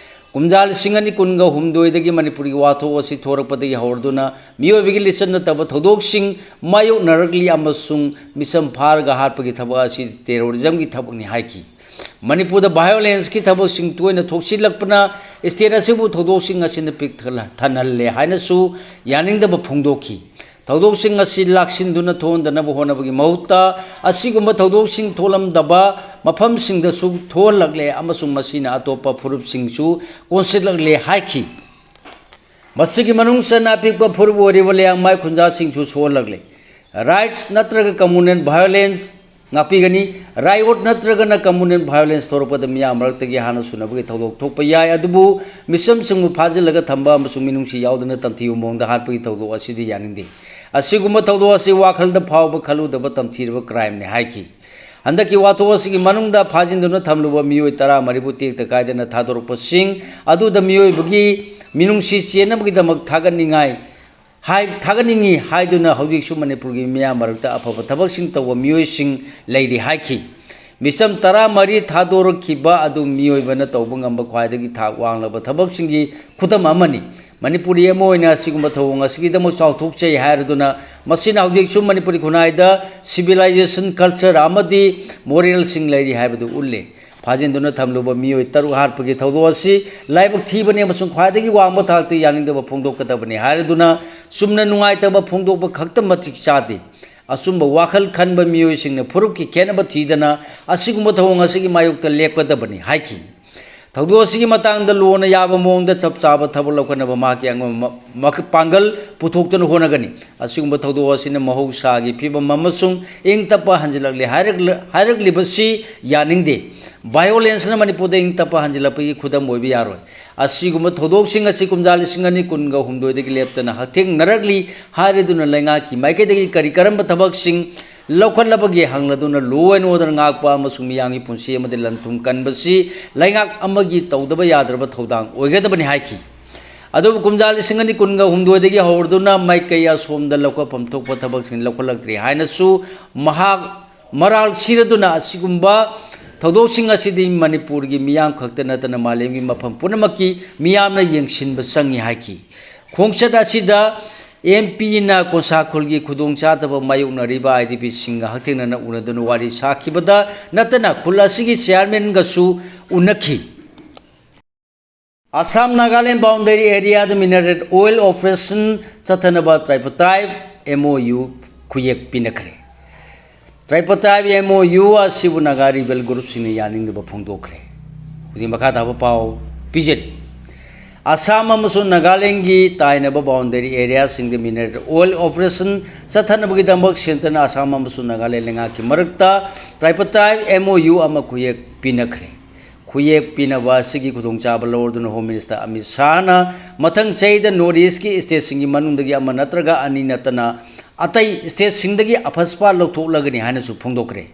ꯀꯨꯝꯖꯥ ꯂꯤꯁꯤꯡ ꯑꯅꯤ ꯀꯨꯟꯒ ꯍꯨꯝꯗꯣꯏꯗꯒꯤ ꯃꯅꯤꯄꯨꯔꯒꯤ ꯋꯥꯊꯣꯛ ꯑꯁꯤ ꯊꯣꯔꯛꯄꯗꯒꯤ ꯍꯧꯔꯗꯨꯅ ꯃꯤꯑꯣꯏꯕꯒꯤ ꯂꯤꯆꯠ ꯅꯠꯇꯕ ꯊꯧꯗꯣꯛꯁꯤꯡ ꯃꯥꯌꯣꯛꯅꯔꯛꯂꯤ ꯑꯃꯁꯨꯡ ꯃꯤꯆꯝ ꯐꯥꯔꯒ ꯍꯥꯠꯄꯒꯤ ꯊꯕꯛ ꯑꯁꯤ ꯇꯦꯔꯣꯔꯤꯖꯝꯒꯤ ꯊꯕꯛꯅꯤ ꯍꯥꯏꯈꯤ꯫ ꯃꯅꯤꯄꯨꯔꯗ ꯚꯥꯏꯑꯣꯂꯦꯟꯁꯀꯤ ꯊꯕꯛꯁꯤꯡ ꯇꯣꯏꯅ ꯊꯣꯛꯁꯤꯜꯂꯛꯄꯅ ꯁ꯭ꯇꯦꯠ ꯑꯁꯤꯕꯨ ꯊꯧꯗꯣꯛꯁꯤꯡ ꯑꯁꯤꯅ ꯄꯤꯛ ꯊꯜꯍꯜꯂꯦ ꯍꯥꯏꯅꯁꯨ ꯌꯥꯅꯤꯡꯗꯕ ꯐꯣꯡꯗꯣꯛꯈꯤ꯫ ꯊꯧꯗꯣꯛꯁꯤꯡ ꯑꯁꯤ ꯂꯥꯛꯁꯤꯟꯗꯨꯅ ꯊꯣꯛꯍꯟꯗꯅꯕ ꯍꯣꯠꯅꯕꯒꯤ ꯃꯍꯨꯠꯇ ꯑꯁꯤꯒꯨꯝꯕ ꯊꯧꯗꯣꯛꯁꯤꯡ ꯊꯣꯛꯂꯝꯗꯕ ꯃꯐꯝꯁꯤꯡꯗꯁꯨ ꯊꯣꯛꯍꯜꯂꯛꯂꯦ ꯑꯃꯁꯨꯡ ꯃꯁꯤꯅ ꯑꯇꯣꯞꯄ ꯐꯨꯔꯨꯞꯁꯤꯡꯁꯨ ꯀꯣꯟꯁꯤꯜꯂꯛꯂꯦ ꯍꯥꯏꯈꯤ꯫ ꯃꯁꯤꯒꯤ ꯃꯅꯨꯡ ꯆꯟꯅ ꯑꯄꯤꯛꯄ ꯐꯨꯔꯨꯞ ꯑꯣꯏꯔꯤꯕ ꯂꯤꯌꯥꯡꯃꯥꯏ ꯈꯨꯟꯖꯥꯁꯤꯡꯁꯨ ꯁꯣꯛꯍꯜꯂꯛꯂꯦ꯫ ꯔꯥꯏꯠꯁ ꯅꯠꯇ꯭ꯔꯒ ꯀꯝꯃꯨꯅꯦꯜ ꯚꯥꯏꯑꯣꯂꯦꯟꯁ ꯉꯥꯛꯄꯤꯒꯅꯤ꯫ ꯔꯥꯏꯑꯣꯠ ꯅꯠꯇ꯭ꯔꯒꯅ ꯀꯝꯃꯨꯅꯦꯜ ꯚꯥꯏꯑꯣꯂꯦꯟꯁ ꯊꯣꯔꯛꯄꯗ ꯃꯤꯌꯥꯝ ꯃꯔꯛꯇꯒꯤ ꯍꯥꯟꯅ ꯁꯨꯅꯕꯒꯤ ꯊꯧꯗꯣꯛ ꯊꯣꯛꯄ ꯌꯥꯏ, ꯑꯗꯨꯕꯨ ꯃꯤꯆꯝꯁꯤꯡꯕꯨ ꯐꯥꯖꯤꯜꯂꯒ ꯊꯝꯕ ꯑꯃꯁꯨꯡ ꯃꯤꯅꯨꯡꯁꯤ ꯌꯥꯎꯗꯅ ꯇꯝꯊꯤꯕ ꯃꯑꯣꯡꯗ ꯍꯥꯠꯄꯒꯤ ꯊꯧꯗꯣꯛ ꯑꯁꯤꯗꯤ ꯌꯥꯅꯤꯡꯗꯦ꯫ ꯑꯁꯤꯒꯨꯝꯕ ꯊꯧꯗꯣꯛ ꯑꯁꯤ ꯋꯥꯈꯜꯗ ꯐꯥꯎꯕ ꯈꯜꯂꯨꯗꯕ ꯇꯝꯊꯤꯔꯕ ꯀ꯭ꯔꯥꯏꯝꯅꯤ ꯍꯥꯏꯈꯤ꯫ ꯍꯟꯗꯛꯀꯤ ꯋꯥꯊꯣꯛ ꯑꯁꯤꯒꯤ ꯃꯅꯨꯡꯗ ꯐꯥꯖꯤꯟꯗꯨꯅ ꯊꯝꯂꯨꯕ ꯃꯤꯑꯣꯏ ꯇꯔꯥꯃꯔꯤꯕꯨ ꯇꯦꯛꯇ ꯀꯥꯏꯗꯅ ꯊꯥꯗꯣꯔꯛꯄꯁꯤꯡ ꯑꯗꯨꯗ ꯃꯤꯑꯣꯏꯕꯒꯤ ꯃꯤꯅꯨꯡꯁꯤ ꯆꯦꯟꯅꯕꯒꯤꯗꯃꯛ ꯊꯥꯒꯠꯅꯤꯡꯉꯥꯏ ꯍꯥꯏ-, ꯊꯥꯒꯠꯅꯤꯡꯏ ꯍꯥꯏꯗꯨꯅ ꯍꯧꯖꯤꯛꯁꯨ ꯃꯅꯤꯄꯨꯔꯒꯤ ꯃꯤꯌꯥꯝ ꯃꯔꯛꯇ ꯑꯐꯕ ꯊꯕꯛꯁꯤꯡ ꯇꯧꯕ ꯃꯤꯑꯣꯏꯁꯤꯡ ꯂꯩꯔꯤ ꯍꯥꯏꯈꯤ꯫ ꯃꯤꯆꯝ ꯇꯔꯥꯃꯔꯤ ꯊꯥꯗꯣꯔꯛꯈꯤꯕ ꯑꯗꯨ ꯃꯤꯑꯣꯏꯕꯅ ꯇꯧꯕ ꯉꯝꯕ ꯈ꯭ꯋꯥꯏꯗꯒꯤ ꯊꯥꯛ ꯋꯥꯡꯂꯕ ꯊꯕꯛꯁꯤꯡꯒꯤ ꯈꯨꯗꯝ ꯑꯃꯅꯤ꯫ ꯃꯅꯤꯄꯨꯔꯤ ꯑꯃ ꯑꯣꯏꯅ ꯑꯁꯤꯒꯨꯝꯕ ꯊꯧꯑꯣꯡ ꯑꯁꯤꯒꯤꯗꯃꯛ ꯆꯥꯎꯊꯣꯛꯆꯩ ꯍꯥꯏꯔꯗꯨꯅ ꯃꯁꯤꯅ ꯍꯧꯖꯤꯛꯁꯨ ꯃꯅꯤꯄꯨꯔꯤ ꯈꯨꯟꯅꯥꯏꯗ civilization, culture ꯑꯃꯗꯤ ꯃꯣꯔꯦꯜꯁꯤꯡ ꯂꯩꯔꯤ ꯍꯥꯏꯕꯗꯨ ꯎꯠꯂꯤ꯫ ꯐꯥꯖꯤꯟꯗꯨꯅ ꯊꯝꯂꯨꯕ ꯃꯤꯑꯣꯏ ꯇꯔꯨꯛ ꯍꯥꯠꯄꯒꯤ ꯊꯧꯗꯣꯛ ꯑꯁꯤ ꯂꯥꯏꯕꯛ ꯊꯤꯕꯅꯤ ꯑꯃꯁꯨꯡ ꯈ꯭ꯋꯥꯏꯗꯒꯤ ꯋꯥꯡꯕ ꯊꯥꯛꯇ ꯌꯥꯅꯤꯡꯗꯕ ꯐꯣꯡꯗꯣꯛꯀꯗꯕꯅꯤ ꯍꯥꯏꯔꯗꯨꯅ ꯆꯨꯝꯅ ꯅꯨꯡꯉꯥꯏꯇꯕ ꯐꯣꯡꯗꯣꯛꯄ ꯈꯛꯇ ꯃꯇꯤꯛ ꯆꯥꯗꯦ꯫ ꯑꯆꯨꯝꯕ ꯋꯥꯈꯜ ꯈꯟꯕ ꯃꯤꯑꯣꯏꯁꯤꯡꯅ ꯐꯨꯔꯨꯞꯀꯤ ꯈꯦꯠꯅꯕ ꯊꯤꯗꯅ ꯑꯁꯤꯒꯨꯝꯕ ꯊꯧꯑꯣꯡ ꯑꯁꯤꯒꯤ ꯃꯥꯌꯣꯛꯇ ꯂꯦꯞꯀꯗꯕꯅꯤ ꯍꯥꯏꯈꯤ꯫ ꯊꯧꯗꯣꯛ ꯑꯁꯤꯒꯤ ꯃꯇꯥꯡꯗ ꯂꯣꯅ ꯌꯥꯕ ꯃꯑꯣꯡꯗ ꯆꯞ ꯆꯥꯕ ꯊꯕꯛ ꯂꯧꯈꯠꯅꯕ ꯃꯍꯥꯛꯀꯤ ꯑꯉꯝꯕ ꯃ-, ꯃꯈ-, ꯄꯥꯡꯒꯜ ꯄꯨꯊꯣꯛꯇꯨꯅ ꯍꯣꯠꯅꯒꯅꯤ꯫ ꯑꯁꯤꯒꯨꯝꯕ ꯊꯧꯗꯣꯛ ꯑꯁꯤꯅ ꯃꯍꯧꯁꯥꯒꯤ ꯐꯤꯕꯝ ꯑꯃꯁꯨꯡ ꯏꯪ ꯇꯞꯄ ꯍꯟꯖꯤꯜꯂꯛꯂꯦ ꯍꯥꯏꯔꯛꯂ-, ꯍꯥꯏꯔꯛꯂꯤꯕꯁꯤ ꯌꯥꯅꯤꯡꯗꯦ꯫ Violenceꯅ ꯃꯅꯤꯄꯨꯔꯗ ꯏꯪ ꯇꯞꯄ ꯍꯟꯖꯤꯜꯂꯛꯄꯒꯤ ꯈꯨꯗꯝ ꯑꯣꯏꯕ ꯌꯥꯔꯣꯏ꯫ ꯑꯁꯤꯒꯨꯝꯕ ꯊꯧꯗꯣꯛꯁꯤꯡ ꯑꯁꯤ ꯀꯨꯝꯖꯥ ꯂꯤꯁꯤꯡ ꯑꯅꯤ ꯀꯨꯟꯒ ꯍꯨꯝꯗꯣꯏꯗꯒꯤ ꯂꯦꯞꯇꯅ ꯍꯛꯊꯦꯡꯅꯔꯛꯂꯤ ꯍꯥꯏꯔꯗꯨꯅ ꯂꯩꯉꯥꯛꯀꯤ ꯃꯥꯏꯀꯩꯗꯒꯤ ꯀꯔꯤ ꯀꯔꯝꯕ ꯊꯕꯛꯁꯤꯡ ꯂꯧꯈꯠꯂꯕꯒꯦ ꯍꯪꯂꯗꯨꯅ law and order ꯉꯥꯛꯄ ꯑꯃꯁꯨꯡ ꯃꯤꯌꯥꯝꯒꯤ ꯄꯨꯟꯁꯤ ꯑꯃꯗꯤ ꯂꯟ ꯊꯨꯝ ꯀꯟꯕꯁꯤ ꯂꯩꯉꯥꯛ ꯑꯃꯒꯤ ꯇꯧꯗꯕ ꯌꯥꯗ꯭ꯔꯕ ꯊꯧꯗꯥꯡ ꯑꯣꯏꯒꯗꯕꯅꯤ ꯍꯥꯏꯈꯤ꯫ ꯑꯗꯨꯕꯨ ꯀꯨꯝꯖꯥ ꯂꯤꯁꯤꯡ ꯑꯅꯤ ꯀꯨꯟꯒ ꯍꯨꯝꯗꯣꯏꯗꯒꯤ ꯍꯧꯔꯗꯨꯅ ꯃꯥꯏꯀꯩ ꯑꯁꯣꯝꯗ ꯂꯧꯈꯠꯐꯝ ꯊꯣꯛꯄ ꯊꯕꯛꯁꯤꯡ ꯂꯧꯈꯠꯂꯛꯇ꯭ꯔꯤ ꯍꯥꯏꯅꯁꯨ ꯃꯍꯥꯛ ꯃꯔꯥꯜ ꯁꯤꯔꯗꯨꯅ ꯑꯁꯤꯒꯨꯝꯕ ꯊꯧꯗꯣꯛꯁꯤꯡ ꯑꯁꯤꯗꯤ ꯃꯅꯤꯄꯨꯔꯒꯤ ꯃꯤꯌꯥꯝ ꯈꯛꯇ ꯅꯠꯇꯅ ꯃꯥꯂꯦꯝꯒꯤ ꯃꯐꯝ ꯄꯨꯝꯅꯃꯛꯀꯤ ꯃꯤꯌꯥꯝꯅ ꯌꯦꯡꯁꯤꯟꯕ ꯆꯪꯏ ꯍꯥꯏꯈꯤ꯫ ꯈꯣꯡꯆꯠ ꯑꯁꯤꯗ ꯑꯦꯝ ꯄꯤꯅ ꯀꯣꯟꯁꯥꯈꯨꯜꯒꯤ ꯈꯨꯗꯣꯡꯆꯥꯗꯕ ꯃꯥꯌꯣꯛꯅꯔꯤꯕ ꯑꯥꯏ ꯗꯤ ꯄꯤꯁꯤꯡꯒ ꯍꯛꯊꯦꯡꯅꯅ ꯎꯅꯗꯨꯅ ꯋꯥꯔꯤ ꯁꯥꯈꯤꯕꯗ ꯅꯠꯇꯅ ꯈꯨꯜ ꯑꯁꯤꯒꯤ ꯆꯤꯌꯥꯔꯃꯦꯟꯒꯁꯨ ꯎꯅꯈꯤ꯫ Assam Nagaland boundary areaꯗ mineral oil operation ꯆꯠꯊꯅꯕ tripartite M O U ꯈꯨꯌꯦꯛ ꯄꯤꯅꯈ꯭ꯔꯦ꯫ Tripartite M O U ꯑꯁꯤꯕꯨ ꯅꯥꯒꯥ rebel groupꯁꯤꯡꯅ ꯌꯥꯅꯤꯡꯗꯕ ꯐꯣꯡꯗꯣꯛꯈ꯭ꯔꯦ꯫ ꯍꯧꯖꯤꯛ ꯃꯈꯥ ꯇꯥꯕ ꯄꯥꯎ ꯄꯤꯖꯔꯤ꯫ ꯑꯁꯥꯝ ꯑꯃꯁꯨꯡ ꯅꯥꯒꯥꯂꯦꯟꯒꯤ ꯇꯥꯏꯅꯕ boundary areaꯁꯤꯡꯗ mineral oil operation ꯆꯠꯊꯅꯕꯒꯤꯗꯃꯛ centreꯅ Assam ꯑꯃꯁꯨꯡ ꯅꯥꯒꯥꯂꯦꯟ ꯂꯩꯉꯥꯛꯀꯤ ꯃꯔꯛꯇ tripartite M O U ꯑꯃ ꯈꯨꯌꯦꯛ ꯄꯤꯅꯈ꯭ꯔꯦ꯫ ꯈꯨꯌꯦꯛ ꯄꯤꯅꯕ ꯑꯁꯤꯒꯤ ꯈꯨꯗꯣꯡꯆꯥꯕ ꯂꯧꯔꯗꯨꯅ Home Minister ꯑꯃꯤꯠ ꯁꯥꯍꯅ ꯃꯊꯪ ꯆꯍꯤꯗ North Eastꯀꯤ stateꯁꯤꯡꯒꯤ ꯃꯅꯨꯡꯗꯒꯤ ꯑꯃ ꯅꯠꯇ꯭ꯔꯒ ꯑꯅꯤ ꯅꯠꯇꯅ ꯑꯇꯩ stateꯁꯤꯡꯗꯒꯤ ꯑꯐꯁꯄꯥ ꯂꯧꯊꯣꯛꯂꯒꯅꯤ ꯍꯥꯏꯅꯁꯨ ꯐꯣꯡꯗꯣꯛꯈ꯭ꯔꯦ꯫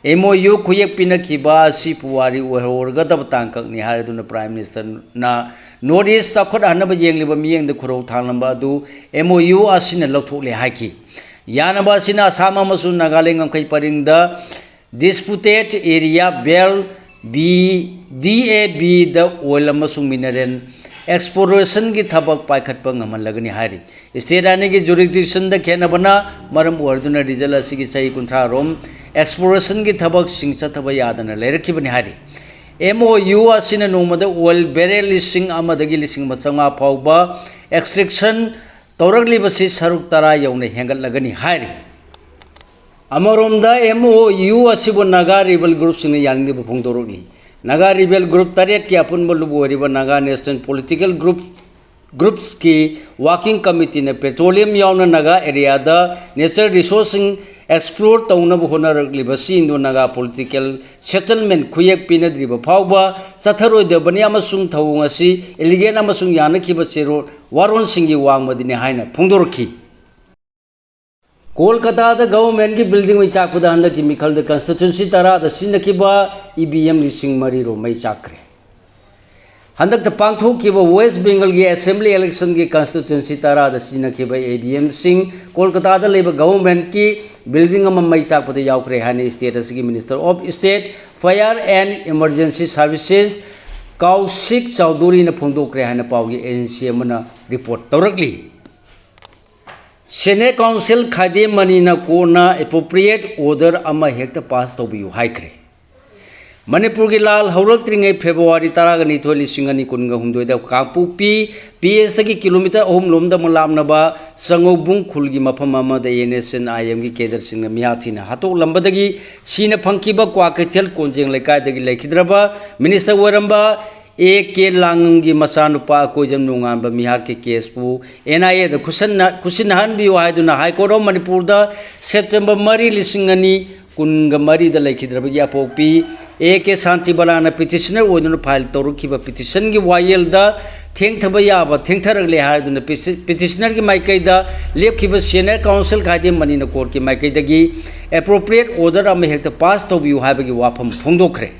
M O U ꯈꯨꯌꯦꯛ ꯄꯤꯅꯈꯤꯕ ꯑꯁꯤ ꯄꯨꯋꯥꯔꯤ ꯑꯣꯏꯍꯧꯔꯒꯗꯕ ꯇꯥꯡꯀꯛꯅꯤ ꯍꯥꯏꯔꯗꯨꯅ Prime Ministerꯅ North East ꯆꯥꯎꯈꯠꯍꯟꯅꯕ ꯌꯦꯡꯂꯤꯕ ꯃꯤꯠꯌꯦꯡꯗ ꯈꯨꯔꯧ ꯊꯥꯡꯂꯝꯕ ꯑꯗꯨ M O U ꯑꯁꯤꯅ ꯂꯧꯊꯣꯛꯂꯦ ꯍꯥꯏꯈꯤ꯫ ꯌꯥꯅꯕ ꯑꯁꯤꯅ ꯑꯁꯥꯝ ꯑꯃꯁꯨꯡ ꯅꯥꯒꯥꯂꯦꯟ ꯉꯝꯈꯩ ꯄꯔꯤꯡꯗ Disputed Area Belt B, D A Bꯗ oil ꯑꯃꯁꯨꯡ mineral explorationꯒꯤ ꯊꯕꯛ ꯄꯥꯏꯈꯠꯄ ꯉꯝꯍꯜꯂꯒꯅꯤ ꯍꯥꯏꯔꯤ꯫ State ꯑꯅꯤꯒꯤ jurisdictionꯗ ꯈꯦꯠꯅꯕꯅ ꯃꯔꯝ ꯑꯣꯏꯔꯗꯨꯅ region ꯑꯁꯤꯒꯤ ꯆꯍꯤ ꯀꯨꯟꯊ꯭ꯔꯥ ꯔꯣꯝ explorationꯒꯤ ꯊꯕꯛꯁꯤꯡ ꯆꯠꯊꯕ ꯌꯥꯗꯅ ꯂꯩꯔꯛꯈꯤꯕꯅꯤ ꯍꯥꯏꯔꯤ꯫ M O U ꯑꯁꯤꯅ ꯅꯣꯡꯃꯗ oil barrel ꯂꯤꯁꯤꯡ ꯑꯃꯗꯒꯤ ꯂꯤꯁꯤꯡ ꯑꯃ ꯆꯥꯝꯃꯉꯥ ꯐꯥꯎꯕ extraction ꯇꯧꯔꯛꯂꯤꯕꯁꯤ ꯁꯔꯨꯛ ꯇꯔꯥ ꯌꯧꯅ ꯍꯦꯟꯒꯠꯂꯒꯅꯤ ꯍꯥꯏꯔꯤ꯫ ꯑꯃꯔꯣꯝꯗ M O U ꯑꯁꯤꯕꯨ ꯅꯥꯒꯥ rebel groupꯁꯤꯡꯅ ꯌꯥꯅꯤꯡꯗꯕ ꯐꯣꯡꯗꯣꯔꯛꯂꯤ꯫ ꯅꯥꯒꯥ ꯔꯤꯕꯦꯜ ꯒ꯭ꯔꯨꯞ ꯇꯔꯦꯠꯀꯤ ꯑꯄꯨꯟꯕ ꯂꯨꯞ ꯑꯣꯏꯔꯤꯕ ꯅꯥꯒꯥ ꯅꯦꯁꯅꯦꯜ ꯄꯣꯂꯤꯇꯤꯀꯦꯜ ꯒ꯭ꯔꯨꯞ ꯒ꯭ꯔꯨꯞꯁꯀꯤ ꯋꯥꯔꯀꯤꯡ ꯀꯃꯤꯇꯤꯅ ꯄꯦꯇ꯭ꯔꯣꯂꯤꯌꯝ ꯌꯥꯎꯅ ꯅꯥꯒꯥ ꯑꯦꯔꯤꯌꯥꯗ ꯅꯦꯆꯔ ꯔꯤꯁꯣꯔꯁꯁꯤꯡ ꯑꯦꯛꯁꯄ꯭ꯂꯣꯔ ꯇꯧꯅꯕ ꯍꯣꯠꯅꯔꯛꯂꯤꯕꯁꯤ ꯏꯟꯗꯣ ꯅꯥꯒꯥ ꯄꯣꯂꯤꯇꯤꯀꯦꯜ ꯁꯦꯇꯜꯃꯦꯟ ꯈꯨꯌꯦꯛ ꯄꯤꯅꯗ꯭ꯔꯤꯕ ꯐꯥꯎꯕ ꯆꯠꯊꯔꯣꯏꯗꯕꯅꯤ ꯑꯃꯁꯨꯡ ꯊꯧꯑꯣꯡ ꯑꯁꯤ ꯏꯂꯤꯒꯦꯜ ꯑꯃꯁꯨꯡ ꯌꯥꯅꯈꯤꯕ ꯆꯦꯔꯣꯜ ꯋꯥꯔꯣꯜꯁꯤꯡꯒꯤ ꯋꯥꯡꯃꯗꯅꯤ ꯍꯥꯏꯅ ꯐꯣꯡꯗꯣꯔꯛꯈꯤ꯫ ꯀꯣꯜꯀꯇꯥꯗ ꯒꯚꯔꯟꯃꯦꯟꯠꯀꯤ ꯕꯤꯜꯗꯤꯡ ꯃꯩ ꯆꯥꯛꯄꯗ ꯍꯟꯗꯛꯀꯤ ꯃꯤꯈꯜꯗ ꯀꯟꯁꯇꯤꯇ꯭ꯋꯦꯟꯁꯤ ꯇꯔꯥꯗ ꯁꯤꯖꯤꯟꯅꯈꯤꯕ ꯏ ꯚꯤ ꯑꯦꯝ ꯂꯤꯁꯤꯡ ꯃꯔꯤ ꯔꯣꯝ ꯃꯩ ꯆꯥꯛꯈ꯭ꯔꯦ꯫ ꯍꯟꯗꯛꯇ ꯄꯥꯡꯊꯣꯛꯈꯤꯕ ꯋꯦꯁ ꯕꯦꯡꯒꯜꯒꯤ ꯑꯦꯁꯦꯝꯕ꯭ꯂꯤ ꯏꯂꯦꯛꯁꯟꯒꯤ ꯀꯟꯁꯇꯤꯇ꯭ꯋꯦꯟꯁꯤ ꯇꯔꯥꯗ ꯁꯤꯖꯤꯟꯅꯈꯤꯕ ꯏ ꯚꯤ ꯑꯦꯝꯁꯤꯡ ꯀꯣꯜꯀꯇꯥꯗ ꯂꯩꯕ ꯒꯚꯔꯟꯃꯦꯟꯠꯀꯤ ꯕꯤꯜꯗꯤꯡ ꯑꯃ ꯃꯩ ꯆꯥꯛꯄꯗ ꯌꯥꯎꯈ꯭ꯔꯦ ꯍꯥꯏꯅ ꯁ꯭ꯇꯦꯠ ꯑꯁꯤꯒꯤ minister of state fire and emergency services Kaushik ꯆꯧꯙꯨꯔꯤꯅ ꯐꯣꯡꯗꯣꯛꯈ꯭ꯔꯦ ꯍꯥꯏꯅ ꯄꯥꯎꯒꯤ ꯑꯦꯖꯦꯟꯁꯤ ꯑꯃꯅ ꯔꯤꯄꯣꯔꯠ ꯇꯧꯔꯛꯂꯤ꯫ ꯁꯦꯅꯦꯠ ꯀꯥꯎꯟꯁꯤꯜ ꯈꯥꯏꯗꯦꯝ ꯃꯅꯤꯅ ꯀꯣꯔꯠꯅ ꯑꯦꯄ꯭ꯔꯣꯄ꯭ꯔꯤꯌꯦꯠ ꯑꯣꯔꯗꯔ ꯑꯃ ꯍꯦꯛꯇ ꯄꯥꯁ ꯇꯧꯕꯤꯌꯨ ꯍꯥꯏꯈ꯭ꯔꯦ꯫ ꯃꯅꯤꯄꯨꯔꯒꯤ ꯂꯥꯜ ꯍꯧꯔꯛꯇ꯭ꯔꯤꯉꯩ ꯐꯦꯕ꯭ꯔꯨꯋꯥꯔꯤ ꯇꯔꯥꯅꯤꯊꯣꯏ, ꯂꯤꯁꯤꯡ ꯑꯅꯤ ꯀꯨꯟꯒ ꯍꯨꯝꯗꯣꯏꯗ ꯀꯥꯡꯄꯣꯛꯄꯤ ꯄꯤ ꯑꯦꯁꯇꯒꯤ ꯀꯤꯂꯣꯃꯤꯇꯔ ꯑꯍꯨꯝ ꯂꯣꯝꯗꯃꯨꯛ ꯂꯥꯞꯅꯕ ꯆꯉꯧꯕꯨꯡ ꯈꯨꯜꯒꯤ ꯃꯐꯝ ꯑꯃꯗ ꯑꯦꯟ ꯑꯦꯁ ꯑꯦꯟ ꯑꯥꯏ ꯑꯦꯝꯒꯤ ꯀꯦꯗꯔꯁꯤꯡꯅ ꯃꯤꯍꯥꯠ ꯊꯤꯅ ꯍꯥꯠꯇꯣꯛꯂꯝꯕꯗꯒꯤ ꯁꯤꯅ ꯐꯪꯈꯤꯕ ꯀ꯭ꯋꯥꯀꯩꯊꯦꯜ ꯀꯣꯟꯖꯦꯡ ꯂꯩꯀꯥꯏꯗꯒꯤ ꯂꯩꯈꯤꯗ꯭ꯔꯕ ꯃꯤꯅꯤꯁꯇꯔ ꯑꯣꯏꯔꯝꯕ ꯑꯦ ꯀꯦ ꯂꯥꯡꯉꯝꯒꯤ ꯃꯆꯥꯅꯨꯄꯥ ꯑꯀꯣꯏꯖꯝ ꯅꯣꯡꯉꯥꯟꯕ ꯃꯤꯍꯥꯠꯀꯤ ꯀꯦꯁꯄꯨ ꯑꯦꯟ ꯑꯥꯏ ꯑꯦꯗ ꯈꯨꯠꯁꯟꯅ-, ꯈꯨꯠꯁꯤꯟꯅꯍꯟꯕꯤꯌꯨ ꯍꯥꯏꯗꯨꯅ ꯍꯥꯏ ꯀꯣꯔꯠ ꯑꯣꯐ ꯃꯅꯤꯄꯨꯔꯗ ꯁꯦꯞꯇꯦꯝꯕꯔ ꯃꯔꯤ, ꯂꯤꯁꯤꯡ ꯑꯅꯤ ꯀꯨꯟꯒ ꯃꯔꯤꯗ ꯂꯩꯈꯤꯗ꯭ꯔꯕꯒꯤ ꯑꯄꯣꯛꯄꯤ ꯑꯦ ꯀꯦ ꯁꯥꯟꯇꯤꯕꯂꯥꯅ ꯄꯤꯇꯤꯁꯅꯔ ꯑꯣꯏꯗꯨꯅ ꯐꯥꯏꯜ ꯇꯧꯔꯛꯈꯤꯕ ꯄꯤꯇꯤꯁꯟꯒꯤ ꯋꯥꯌꯦꯜꯗ ꯊꯦꯡꯊꯕ ꯌꯥꯕ ꯊꯦꯡꯊꯔꯛꯂꯦ ꯍꯥꯏꯗꯨꯅ ꯄꯤꯁꯤ-, ꯄꯤꯇꯤꯁꯅꯔꯒꯤ ꯃꯥꯏꯀꯩꯗ ꯂꯦꯞꯈꯤꯕ ꯁꯦꯅꯤꯌꯔ ꯀꯥꯎꯟꯁꯤꯜ ꯈꯥꯏꯗꯦꯝ ꯃꯅꯤꯅ ꯀꯣꯔꯠꯀꯤ ꯃꯥꯏꯀꯩꯗꯒꯤ ꯑꯦꯄ꯭ꯔꯣꯄ꯭ꯔꯤꯌꯦꯠ ꯑꯣꯔꯗꯔ ꯑꯃ ꯍꯦꯛꯇ ꯄꯥꯁ ꯇꯧꯕꯤꯌꯨ ꯍꯥꯏꯕꯒꯤ ꯋꯥꯐꯝ ꯐꯣꯡꯗꯣꯛꯈ꯭ꯔꯦ꯫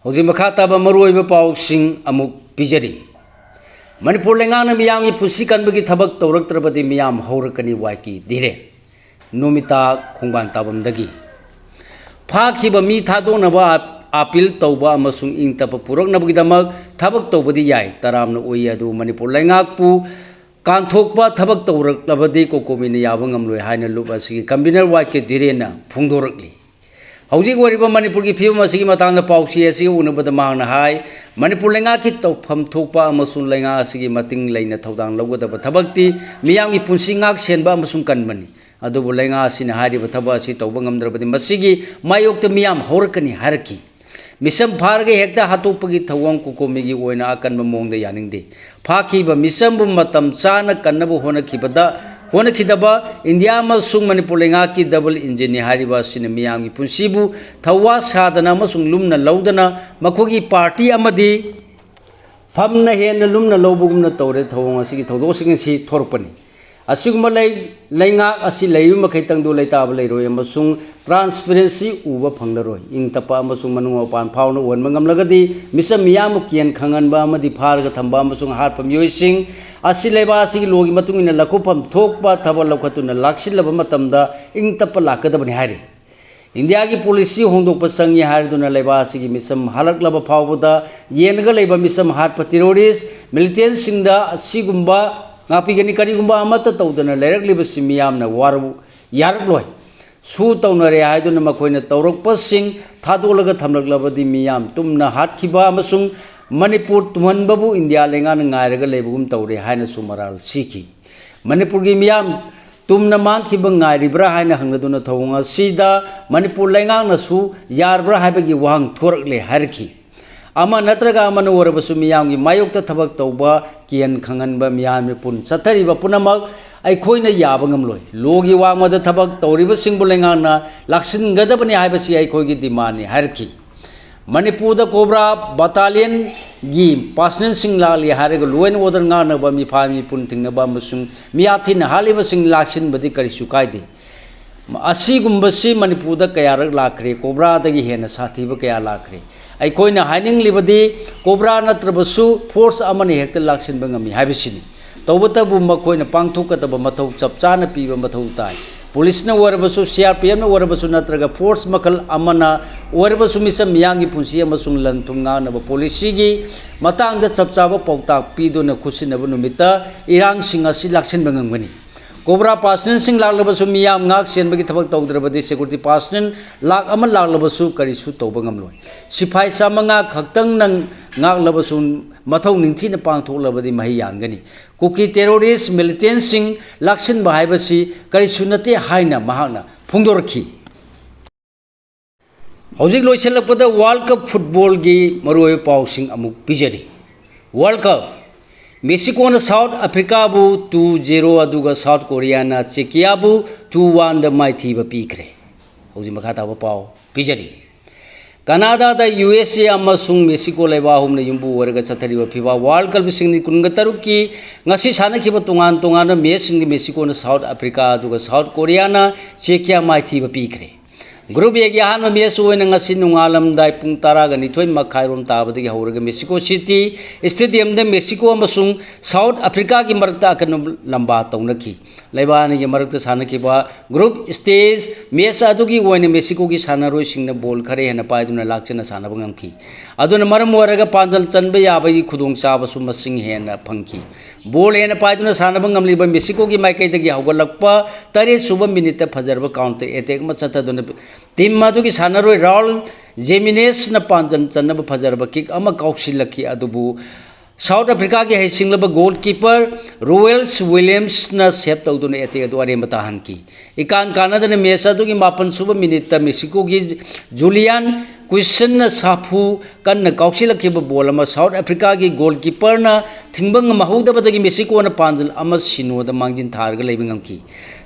ꯍꯧꯖꯤꯛ ꯃꯈꯥ ꯇꯥꯕ ꯃꯔꯨꯑꯣꯏꯕ ꯄꯥꯎꯁꯤꯡ ꯑꯃꯨꯛ ꯄꯤꯖꯔꯤ꯫ ꯃꯅꯤꯄꯨꯔ ꯂꯩꯉꯥꯛꯅ ꯃꯤꯌꯥꯝꯒꯤ ꯄꯨꯟꯁꯤ ꯀꯟꯕꯒꯤ ꯊꯕꯛ ꯇꯧꯔꯛꯇ꯭ꯔꯕꯗꯤ ꯃꯤꯌꯥꯝ ꯍꯧꯔꯛꯀꯅꯤ, ꯋꯥꯏ ꯀꯦ ꯙꯤꯔꯦꯟ꯫ ꯅꯣꯃꯤꯇꯥ ꯈꯣꯡꯕꯥꯟ ꯇꯥꯕꯝꯗꯒꯤ꯫ ꯐꯥꯈꯤꯕ ꯃꯤ ꯊꯥꯗꯣꯛꯅꯕ ꯑ-, ꯑꯥꯄꯤꯜ ꯇꯧꯕ ꯑꯃꯁꯨꯡ ꯏꯪ ꯇꯞꯄ ꯄꯨꯔꯛꯅꯕꯒꯤꯗꯃꯛ ꯊꯕꯛ ꯇꯧꯕꯗꯤ ꯌꯥꯏ, ꯇꯔꯥꯝꯅ ꯑꯣꯏ, ꯑꯗꯨꯕꯨ ꯃꯅꯤꯄꯨꯔ ꯂꯩꯉꯥꯛꯄꯨ ꯀꯥꯟꯊꯣꯛꯄ ꯊꯕꯛ ꯇꯧꯔꯛꯂꯕꯗꯤ ꯀꯣꯀꯣꯃꯤꯅ ꯌꯥꯕ ꯉꯝꯂꯣꯏ ꯍꯥꯏꯅ ꯂꯨꯞ ꯑꯁꯤꯒꯤ ꯀꯟꯚꯤꯅꯔ ꯋꯥꯏ ꯀꯦ ꯙꯤꯔꯦꯟꯅ ꯐꯣꯡꯗꯣꯔꯛꯂꯤ꯫ ꯍꯧꯖꯤꯛ ꯑꯣꯏꯔꯤꯕ ꯃꯅꯤꯄꯨꯔꯒꯤ ꯐꯤꯕꯝ ꯑꯁꯤꯒꯤ ꯃꯇꯥꯡꯗ ꯄꯥꯎꯆꯦ ꯑꯁꯤꯒ ꯎꯅꯕꯗ ꯃꯍꯥꯛꯅ ꯍꯥꯏ, ꯃꯅꯤꯄꯨꯔ ꯂꯩꯉꯥꯛꯀꯤ ꯇꯧꯐꯝ ꯊꯣꯛꯄ ꯑꯃꯁꯨꯡ ꯂꯩꯉꯥꯛ ꯑꯁꯤꯒꯤ ꯃꯇꯤꯡ ꯂꯩꯅ ꯊꯧꯗꯥꯡ ꯂꯧꯒꯗꯕ ꯊꯕꯛꯇꯤ ꯃꯤꯌꯥꯝꯒꯤ ꯄꯨꯟꯁꯤ ꯉꯥꯛ ꯁꯦꯟꯕ ꯑꯃꯁꯨꯡ ꯀꯟꯕꯅꯤ꯫ ꯑꯗꯨꯕꯨ ꯂꯩꯉꯥꯛ ꯑꯁꯤꯅ ꯍꯥꯏꯔꯤꯕ ꯊꯕꯛ ꯑꯁꯤ ꯇꯧꯕ ꯉꯝꯗ꯭ꯔꯕꯗꯤ ꯃꯁꯤꯒꯤ ꯃꯥꯌꯣꯛꯇ ꯃꯤꯌꯥꯝ ꯍꯧꯔꯛꯀꯅꯤ ꯍꯥꯏꯔꯛꯈꯤ꯫ ꯃꯤꯁꯝ ꯐꯥꯔꯒ ꯍꯦꯛꯇ ꯍꯥꯠꯇꯣꯛꯄꯒꯤ ꯊꯧꯑꯣꯡ ꯀꯣꯀꯣꯃꯤꯒꯤ ꯑꯣꯏꯅ ꯑꯀꯟꯕ ꯃꯑꯣꯡꯗ ꯌꯥꯅꯤꯡꯗꯦ꯫ ꯐꯥꯈꯤꯕ ꯃꯤꯁꯝꯕꯨ ꯃꯇꯝ ꯆꯥꯅ ꯀꯟꯅꯕ ꯍꯣꯠꯅꯈꯤꯕꯗ, ꯍꯣꯠꯅꯈꯤꯗꯕ ꯏꯟꯗꯤꯌꯥ ꯑꯃꯁꯨꯡ ꯃꯅꯤꯄꯨꯔ ꯂꯩꯉꯥꯛꯀꯤ double engine ꯅꯤ ꯍꯥꯏꯔꯤꯕ ꯑꯁꯤꯅ ꯃꯤꯌꯥꯝꯒꯤ ꯄꯨꯟꯁꯤꯕꯨ ꯊꯧꯋꯥ ꯁꯥꯗꯅ ꯑꯃꯁꯨꯡ ꯂꯨꯝꯅ ꯂꯧꯗꯅ ꯃꯈꯣꯏꯒꯤ party ꯑꯃꯗꯤ ꯐꯝꯅ ꯍꯦꯟꯅ ꯂꯨꯝꯅ ꯂꯧꯕꯒꯨꯝꯅ ꯇꯧꯔꯦ꯫ ꯊꯧꯑꯣꯡ ꯑꯁꯤꯒꯤ ꯊꯧꯗꯣꯛꯁꯤꯡ ꯑꯁꯤ ꯊꯣꯔꯛꯄꯅꯤ꯫ ꯑꯁꯤꯒꯨꯝꯕ ꯂꯩ-, ꯂꯩꯉꯥꯛ ꯑꯁꯤ ꯂꯩꯕ ꯃꯈꯩ ꯇꯪꯗꯨ ꯂꯩꯇꯥꯕ ꯂꯩꯔꯣꯏ ꯑꯃꯁꯨꯡ transparency ꯎꯕ ꯐꯪꯂꯔꯣꯏ꯫ ꯏꯪ ꯇꯞꯄ ꯑꯃꯁꯨꯡ ꯃꯅꯨꯡ ꯃꯄꯥꯟ ꯐꯥꯎꯅ ꯎꯍꯟꯕ ꯉꯝꯂꯒꯗꯤ, ꯃꯤꯆꯝ ꯃꯤꯌꯥꯝꯕꯨ ꯀꯤꯍꯟ ꯈꯪꯍꯟꯕ ꯑꯃꯗꯤ ꯐꯥꯔꯒ ꯊꯝꯕ ꯑꯃꯁꯨꯡ ꯍꯥꯠꯄ ꯃꯤꯑꯣꯏꯁꯤꯡ ꯑꯁꯤ ꯂꯩꯕꯥꯛ ꯑꯁꯤꯒꯤ law ꯒꯤ ꯃꯇꯨꯡ ꯏꯟꯅ ꯂꯧꯈꯠꯐꯝ ꯊꯣꯛꯄ ꯊꯕꯛ ꯂꯧꯈꯠꯇꯨꯅ ꯂꯥꯛꯁꯤꯜꯂꯕ ꯃꯇꯝꯗ ꯏꯪ ꯇꯞꯄ ꯂꯥꯛꯀꯗꯕꯅꯤ ꯍꯥꯏꯔꯤ꯫ ꯏꯟꯗꯤꯌꯥꯒꯤ policy ꯍꯣꯡꯗꯣꯛꯄ ꯆꯪꯏ ꯍꯥꯏꯔꯗꯨꯅ ꯂꯩꯕꯥꯛ ꯑꯁꯤꯒꯤ ꯃꯤꯆꯝ ꯍꯥꯠꯂꯛꯂꯕ ꯐꯥꯎꯕꯗ ꯌꯦꯡꯂꯒ ꯂꯩꯕ ꯃꯤꯆꯝ ꯍꯥꯠꯄ terrorist, militant ꯁꯤꯡꯗ ꯑꯁꯤꯒꯨꯝꯕ ꯉꯥꯛꯄꯤꯒꯅꯤ꯫ ꯀꯔꯤꯒꯨꯝꯕ ꯑꯃꯠꯇ ꯇꯧꯗꯅ ꯂꯩꯔꯛꯂꯤꯕꯁꯤ ꯃꯤꯌꯥꯝꯅ ꯋꯥꯔꯧ-, ꯌꯥꯔꯛꯂꯣꯏ꯫ ꯁꯨ ꯇꯧꯅꯔꯦ ꯍꯥꯏꯗꯨꯅ ꯃꯈꯣꯏꯅ ꯇꯧꯔꯛꯄꯁꯤꯡ ꯊꯥꯗꯣꯛꯂꯒ ꯊꯝꯂꯛꯂꯕꯗꯤ ꯃꯤꯌꯥꯝ ꯇꯨꯝꯅ ꯍꯥꯠꯈꯤꯕ ꯑꯃꯁꯨꯡ ꯃꯅꯤꯄꯨꯔ ꯇꯨꯝꯍꯟꯕꯕꯨ ꯏꯟꯗꯤꯌꯥ ꯂꯩꯉꯥꯛꯅ ꯉꯥꯏꯔꯒ ꯂꯩꯕꯒꯨꯝ ꯇꯧꯔꯦ ꯍꯥꯏꯅꯁꯨ ꯃꯔꯥꯜ ꯁꯤꯈꯤ꯫ ꯃꯅꯤꯄꯨꯔꯒꯤ ꯃꯤꯌꯥꯝ ꯇꯨꯝꯅ ꯃꯥꯡꯈꯤꯕ ꯉꯥꯏꯔꯤꯕ꯭ꯔꯥ ꯍꯥꯏꯅ ꯍꯪꯂꯗꯨꯅ ꯊꯧꯑꯣꯡ ꯑꯁꯤꯗ ꯃꯅꯤꯄꯨꯔ ꯂꯩꯉꯥꯛꯅꯁꯨ ꯌꯥꯔꯕ꯭ꯔꯥ ꯍꯥꯏꯕꯒꯤ ꯋꯥꯍꯪ ꯊꯣꯔꯛꯂꯦ ꯍꯥꯏꯔꯛꯈꯤ꯫ ꯑꯃ ꯅꯠꯇ꯭ꯔꯒ ꯑꯃꯅ ꯑꯣꯏꯔꯕꯁꯨ ꯃꯤꯌꯥꯝꯒꯤ ꯃꯥꯌꯣꯛꯇ ꯊꯕꯛ ꯇꯧꯕ ꯀꯤꯍꯟ ꯈꯪꯍꯟꯕ ꯃꯤꯌꯥꯝ ꯃꯤꯄꯨꯟ ꯆꯠꯊꯔꯤꯕ ꯄꯨꯝꯅꯃꯛ ꯑꯩꯈꯣꯏꯅ ꯌꯥꯕ ꯉꯝꯂꯣꯏ꯫ Law ꯒꯤ ꯋꯥꯡꯃꯗ ꯊꯕꯛ ꯇꯧꯔꯤꯕꯁꯤꯡꯕꯨ ꯂꯩꯉꯥꯛꯅ ꯂꯥꯛꯁꯤꯟꯒꯗꯕꯅꯤ ꯍꯥꯏꯕꯁꯤ ꯑꯩꯈꯣꯏꯒꯤ demand ꯅꯤ ꯍꯥꯏꯔꯛꯈꯤ꯫ ꯃꯅꯤꯄꯨꯔꯗ COBRA battalion ꯒꯤ personnel ꯁꯤꯡ ꯂꯥꯛꯂꯤ ꯍꯥꯏꯔꯒ law and order ꯉꯥꯛꯅꯕ ꯃꯤꯐꯥ ꯃꯤꯄꯨꯟ ꯊꯤꯡꯅꯕ ꯑꯃꯁꯨꯡ ꯃꯤꯌꯥꯊꯤꯟꯅ ꯍꯥꯠꯂꯤꯕꯁꯤꯡ ꯂꯥꯛꯁꯤꯟꯕꯗꯤ ꯀꯔꯤꯁꯨ ꯀꯥꯏꯗꯦ꯫ ꯑꯁꯤꯒꯨꯝꯕꯁꯤ ꯃꯅꯤꯄꯨꯔꯗ ꯀꯌꯥꯔꯛ ꯂꯥꯛꯈ꯭ꯔꯦ, COBRA ꯗꯒꯤ ꯍꯦꯟꯅ ꯁꯥꯊꯤꯕ ꯀꯌꯥ ꯂꯥꯛꯈ꯭ꯔꯦ꯫ ꯑꯩꯈꯣꯏꯅ ꯍꯥꯏꯅꯤꯡꯂꯤꯕꯗꯤ COBRA ꯅꯠꯇ꯭ꯔꯕꯁꯨ force ꯑꯃꯅ ꯍꯦꯛꯇ ꯂꯥꯛꯁꯤꯟꯕ ꯉꯝꯃꯤ ꯍꯥꯏꯕꯁꯤꯅꯤ꯫ ꯇꯧꯕꯇꯕꯨ ꯃꯈꯣꯏꯅ ꯄꯥꯡꯊꯣꯛꯀꯗꯕ ꯃꯊꯧ ꯆꯞ ꯆꯥꯅ ꯄꯤꯕ ꯃꯊꯧ ꯇꯥꯏ꯫ Police ꯅ ꯑꯣꯏꯔꯕꯁꯨ, C R P F ꯅ ꯑꯣꯏꯔꯕꯁꯨ, ꯅꯠꯇ꯭ꯔꯒ force ꯃꯈꯜ ꯑꯃꯅ ꯑꯣꯏꯔꯕꯁꯨ, ꯃꯤꯆꯝ ꯃꯤꯌꯥꯝꯒꯤ ꯄꯨꯟꯁꯤ ꯑꯃꯁꯨꯡ ꯂꯟ ꯊꯨꯝ ꯉꯥꯛꯅꯕ policy ꯒꯤ ꯃꯇꯥꯡꯗ ꯆꯞ ꯆꯥꯕ ꯄꯥꯎꯇꯥꯛ ꯄꯤꯗꯨꯅ ꯈꯨꯠꯁꯤꯟꯅꯕ ꯅꯨꯃꯤꯠꯇ ꯏꯔꯥꯡꯁꯤꯡ ꯑꯁꯤ ꯂꯥꯛꯁꯤꯟꯕ ꯉꯝꯒꯅꯤ꯫ COBRA personnel ꯁꯤꯡ ꯂꯥꯛꯂꯕꯁꯨ ꯃꯤꯌꯥꯝ ꯉꯥꯛ ꯁꯦꯟꯕꯒꯤ ꯊꯕꯛ ꯇꯧꯗ꯭ꯔꯕꯗꯤ security personnel ꯂꯥꯛ ꯑꯃ ꯂꯥꯛꯂꯕꯁꯨ ꯀꯔꯤꯁꯨ ꯇꯧꯕ ꯉꯝꯂꯣꯏ꯫ ꯁꯤꯐꯥꯏ ꯆꯥꯃꯉꯥ ꯈꯛꯇꯪꯅ ꯉꯥꯛꯂꯕꯁꯨ ꯃꯊꯧ ꯅꯤꯡꯊꯤꯅ ꯄꯥꯡꯊꯣꯛꯂꯕꯗꯤ ꯃꯍꯩ ꯌꯥꯟꯒꯅꯤ꯫ ꯀꯨꯀꯤ terrorist militant ꯁꯤꯡ ꯂꯥꯛꯁꯤꯟꯕ ꯍꯥꯏꯕꯁꯤ ꯀꯔꯤꯁꯨ ꯅꯠꯇꯦ ꯍꯥꯏꯅ ꯃꯍꯥꯛꯅ ꯐꯣꯡꯗꯣꯔꯛꯈꯤ꯫ ꯍꯧꯖꯤꯛ ꯂꯣꯏꯁꯤꯜꯂꯛꯄꯗ World Cup footballꯒꯤ ꯃꯔꯨꯑꯣꯏꯕ ꯄꯥꯎꯁꯤꯡ ꯑꯃꯨꯛ ꯄꯤꯖꯔꯤ꯫ World Cup, ꯃꯦꯛꯁꯤꯀꯣꯅ South Africaꯕꯨ two zero, ꯑꯗꯨꯒ South Koreaꯅ Czechiaꯕꯨ two oneꯗ ꯃꯥꯏꯊꯤꯕ ꯄꯤꯈ꯭ꯔꯦ꯫ ꯍꯧꯖꯤꯛ ꯃꯈꯥ ꯇꯥꯕ ꯄꯥꯎ ꯄꯤꯖꯔꯤ꯫ ꯀꯅꯥꯗꯥꯗ U S A ꯑꯃꯁꯨꯡ ꯃꯦꯛꯁꯤꯀꯣ ꯂꯩꯕꯥꯛ ꯑꯍꯨꯝꯅ ꯌꯨꯝꯕꯨ ꯑꯣꯏꯔꯒ ꯆꯠꯊꯔꯤꯕ ꯐꯤꯐꯥ World Cupꯁꯤꯡ ꯀꯨꯟꯒ ꯇꯔꯨꯛꯀꯤ ꯉꯁꯤ ꯁꯥꯟꯅꯈꯤꯕ ꯇꯣꯉꯥꯟ ꯇꯣꯉꯥꯟꯕ ꯃꯦꯠꯁꯁꯤꯡꯗ ꯃꯦꯛꯁꯤꯀꯣꯅ South Africa ꯑꯗꯨꯒ South Koreaꯅ Czechia ꯃꯥꯏꯊꯤꯕ ꯄꯤꯈ꯭ꯔꯦ꯫ Group Aꯒꯤ ꯑꯍꯥꯟꯕ ꯃꯦꯠꯁ ꯑꯣꯏꯅ ꯉꯁꯤ ꯅꯣꯡꯉꯥꯜꯂꯝꯗꯥꯏ ꯄꯨꯡ ꯇꯔꯥꯒ ꯅꯤꯊꯣꯏ ꯃꯈꯥꯏꯔꯣꯝ ꯇꯥꯕꯗꯒꯤ ꯍꯧꯔꯒ ꯃꯦꯛꯁꯤꯀꯣ ꯁꯤꯇꯤ ꯁ꯭ꯇꯦꯗꯤꯌꯝꯗ ꯃꯦꯛꯁꯤꯀꯣ ꯑꯃꯁꯨꯡ South Africaꯒꯤ ꯃꯔꯛꯇ ꯑꯀꯟꯕ ꯂꯝꯕꯥ ꯇꯧꯅꯈꯤ꯫ ꯂꯩꯕꯥꯛ ꯑꯅꯤꯒꯤ ꯃꯔꯛꯇ ꯁꯥꯟꯅꯈꯤꯕ group stage ꯃꯦꯠꯁ ꯑꯗꯨꯒꯤ ꯑꯣꯏꯅ ꯃꯦꯛꯁꯤꯀꯣꯒꯤ ꯁꯥꯟꯅꯔꯣꯏꯁꯤꯡꯅ ꯕꯣꯜ ꯈꯔ ꯍꯦꯟꯅ ꯄꯥꯏꯗꯨꯅ ꯂꯥꯛꯆꯅ ꯁꯥꯟꯅꯕ ꯉꯝꯈꯤ꯫ ꯑꯗꯨꯅ ꯃꯔꯝ ꯑꯣꯏꯔꯒ ꯄꯥꯟꯖꯜ ꯆꯟꯕ ꯌꯥꯕꯒꯤ ꯈꯨꯗꯣꯡꯆꯥꯕꯁꯨ ꯃꯁꯤꯡ ꯍꯦꯟꯅ ꯐꯪꯈꯤ꯫ ꯕꯣꯜ ꯍꯦꯟꯅ ꯄꯥꯏꯗꯨꯅ ꯁꯥꯟꯅꯕ ꯉꯝꯂꯤꯕ ꯃꯦꯛꯁꯤꯀꯣꯒꯤ ꯃꯥꯏꯀꯩꯗꯒꯤ ꯍꯧꯒꯠꯂꯛꯄ ꯇꯔꯦꯠ ꯁꯨꯕ ꯃꯤꯅꯤꯠꯇ ꯐꯖꯔꯕ counter attack ꯑꯃ ꯆꯠꯊꯗꯨꯅ team ꯑꯗꯨꯒꯤ ꯁꯥꯟꯅꯔꯣꯏ ꯔꯥꯎꯜ ꯖꯦꯃꯤꯅꯦꯁꯅ ꯄꯥꯟꯖꯜ ꯆꯟꯅꯕ ꯐꯖꯔꯕ kick ꯑꯃ ꯀꯥꯎꯁꯤꯜꯂꯛꯈꯤ, ꯑꯗꯨꯕꯨ South Africaꯒꯤ ꯍꯩꯁꯤꯡꯂꯕ goalkeeper ꯔꯨꯋꯦꯜꯁ ꯋꯤꯂꯤꯌꯝꯁꯅ save ꯇꯧꯗꯨꯅ attack ꯑꯗꯨ ꯑꯔꯦꯝꯕ ꯇꯥꯍꯟꯈꯤ꯫ ꯏꯀꯥꯟ ꯀꯥꯟꯅꯗꯅ ꯃꯦꯠꯁ ꯑꯗꯨꯒꯤ ꯃꯥꯄꯟ ꯁꯨꯕ ꯃꯤꯅꯤꯠꯇ ꯃꯦꯛꯁꯤꯀꯣꯒꯤ ꯖꯨꯂꯤꯌꯥꯟ ꯀꯨꯏꯁꯟꯅ ꯁꯥꯐꯨ ꯀꯟꯅ ꯀꯥꯎꯁꯤꯜꯂꯛꯈꯤꯕ ꯕꯣꯜ ꯑꯃ South Africaꯒꯤ goalkeeperꯅ ꯊꯤꯡꯕ ꯉꯝꯍꯧꯗꯕꯗꯒꯤ ꯃꯦꯛꯁꯤꯀꯣꯅ ꯄꯥꯟꯖꯜ ꯑꯃ ꯁꯤꯅꯣꯗ ꯃꯥꯡꯖꯤꯟ ꯊꯥꯔꯒ ꯂꯩꯕ ꯉꯝꯈꯤ꯫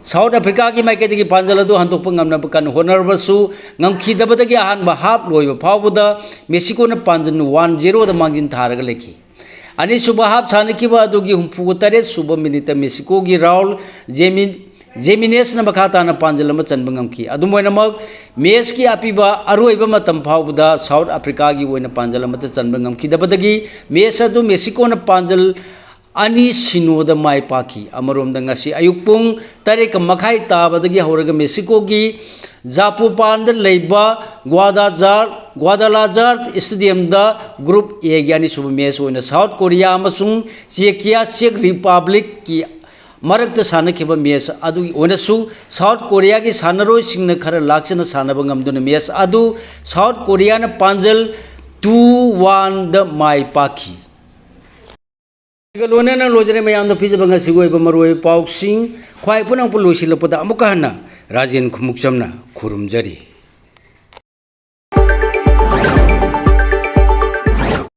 South Africaꯒꯤ ꯃꯥꯏꯀꯩꯗꯒꯤ ꯄꯥꯟꯖꯜ ꯑꯗꯨ ꯍꯟꯗꯣꯛꯄ ꯉꯝꯅꯕ ꯀꯟꯅ ꯍꯣꯠꯅꯔꯕꯁꯨ ꯉꯝꯈꯤꯗꯕꯗꯒꯤ ꯑꯍꯥꯟꯕ half ꯂꯣꯏꯕ ꯐꯥꯎꯕꯗ ꯃꯦꯛꯁꯤꯀꯣꯅ ꯄꯥꯟꯖꯜ one zeroꯗ ꯃꯥꯡꯖꯤꯟ ꯊꯥꯔꯒ ꯂꯩꯈꯤ꯫ ꯑꯅꯤꯁꯨꯕ half ꯁꯥꯟꯅꯈꯤꯕ ꯑꯗꯨꯒꯤ ꯍꯨꯝꯐꯨꯒ ꯇꯔꯦꯠ ꯁꯨꯕ ꯃꯤꯅꯤꯠꯇ ꯃꯦꯛꯁꯤꯀꯣꯒꯤ ꯔꯥꯎꯜ ꯖꯦꯃꯤ-, ꯖꯦꯃꯤꯅꯦꯁꯅ ꯃꯈꯥ ꯇꯥꯅ ꯄꯥꯟꯖꯜ ꯑꯃ ꯆꯟꯕ ꯉꯝꯈꯤ꯫ ꯑꯗꯨꯝ ꯑꯣꯏꯅꯃꯛ, ꯃꯦꯠꯁꯀꯤ ꯑꯄꯤꯕ ꯑꯔꯣꯏꯕ ꯃꯇꯝ ꯐꯥꯎꯕꯗ South Africaꯒꯤ ꯑꯣꯏꯅ ꯄꯥꯟꯖꯜ ꯑꯃꯠꯇ ꯆꯟꯕ ꯉꯝꯈꯤꯗꯕꯗꯒꯤ ꯃꯦꯠꯁ ꯑꯗꯨ ꯃꯦꯛꯁꯤꯀꯣꯅ ꯄꯥꯟꯖꯜ ꯑꯅꯤ ꯁꯤꯅꯣꯗ ꯃꯥꯏ ꯄꯥꯛꯈꯤ꯫ ꯑꯃꯔꯣꯝꯗ, ꯉꯁꯤ ꯑꯌꯨꯛ ꯄꯨꯡ ꯇꯔꯦꯠꯀ ꯃꯈꯥꯏ ꯇꯥꯕꯗꯒꯤ ꯍꯧꯔꯒ ꯃꯦꯛꯁꯤꯀꯣꯒꯤ ꯖꯥꯄꯣꯄꯥꯟꯗ ꯂꯩꯕ ꯒ꯭ꯋꯥꯗꯥꯖꯥꯔ, ꯒ꯭ꯋꯥꯗꯥꯂꯥꯖꯥꯔ ꯁ꯭ꯇꯦꯗꯤꯌꯝꯗ group Aꯒꯤ ꯑꯅꯤꯁꯨꯕ ꯃꯦꯠꯁ ꯑꯣꯏꯅ South Korea ꯑꯃꯁꯨꯡ ꯆꯦꯀꯤꯌꯥ, Czech Republicꯀꯤ ꯃꯔꯛꯇ ꯁꯥꯟꯅꯈꯤꯕ ꯃꯦꯠꯁ ꯑꯗꯨꯒꯤ ꯑꯣꯏꯅꯁꯨ South Koreaꯒꯤ ꯁꯥꯟꯅꯔꯣꯏꯁꯤꯡꯅ ꯈꯔ ꯂꯥꯛꯆꯅ ꯁꯥꯟꯅꯕ ꯉꯝꯗꯨꯅ ꯃꯦꯠꯁ ꯑꯗꯨ South Koreaꯅ ꯄꯥꯟꯖꯜ two oneꯗ ꯃꯥꯏ ꯄꯥꯛꯈꯤ꯫ ꯁꯤꯒ ꯂꯣꯏꯅꯅ ꯂꯣꯏꯖꯔꯦ ꯃꯌꯥꯝꯗ ꯄꯤꯖꯕ ꯉꯁꯤꯒꯤ ꯑꯣꯏꯕ ꯃꯔꯨꯑꯣꯏꯕ ꯄꯥꯎꯁꯤꯡ꯫ ꯈ꯭ꯋꯥꯏ ꯄꯨꯝꯅꯃꯛꯄꯨ ꯂꯣꯏꯁꯤꯜꯂꯛꯄꯗ ꯑꯃꯨꯛꯀ ꯍꯟꯅ ꯔꯥꯖꯦꯟ ꯈꯨꯃꯨꯛꯆꯝꯅ ꯈꯨꯔꯨꯝꯖꯔꯤ꯫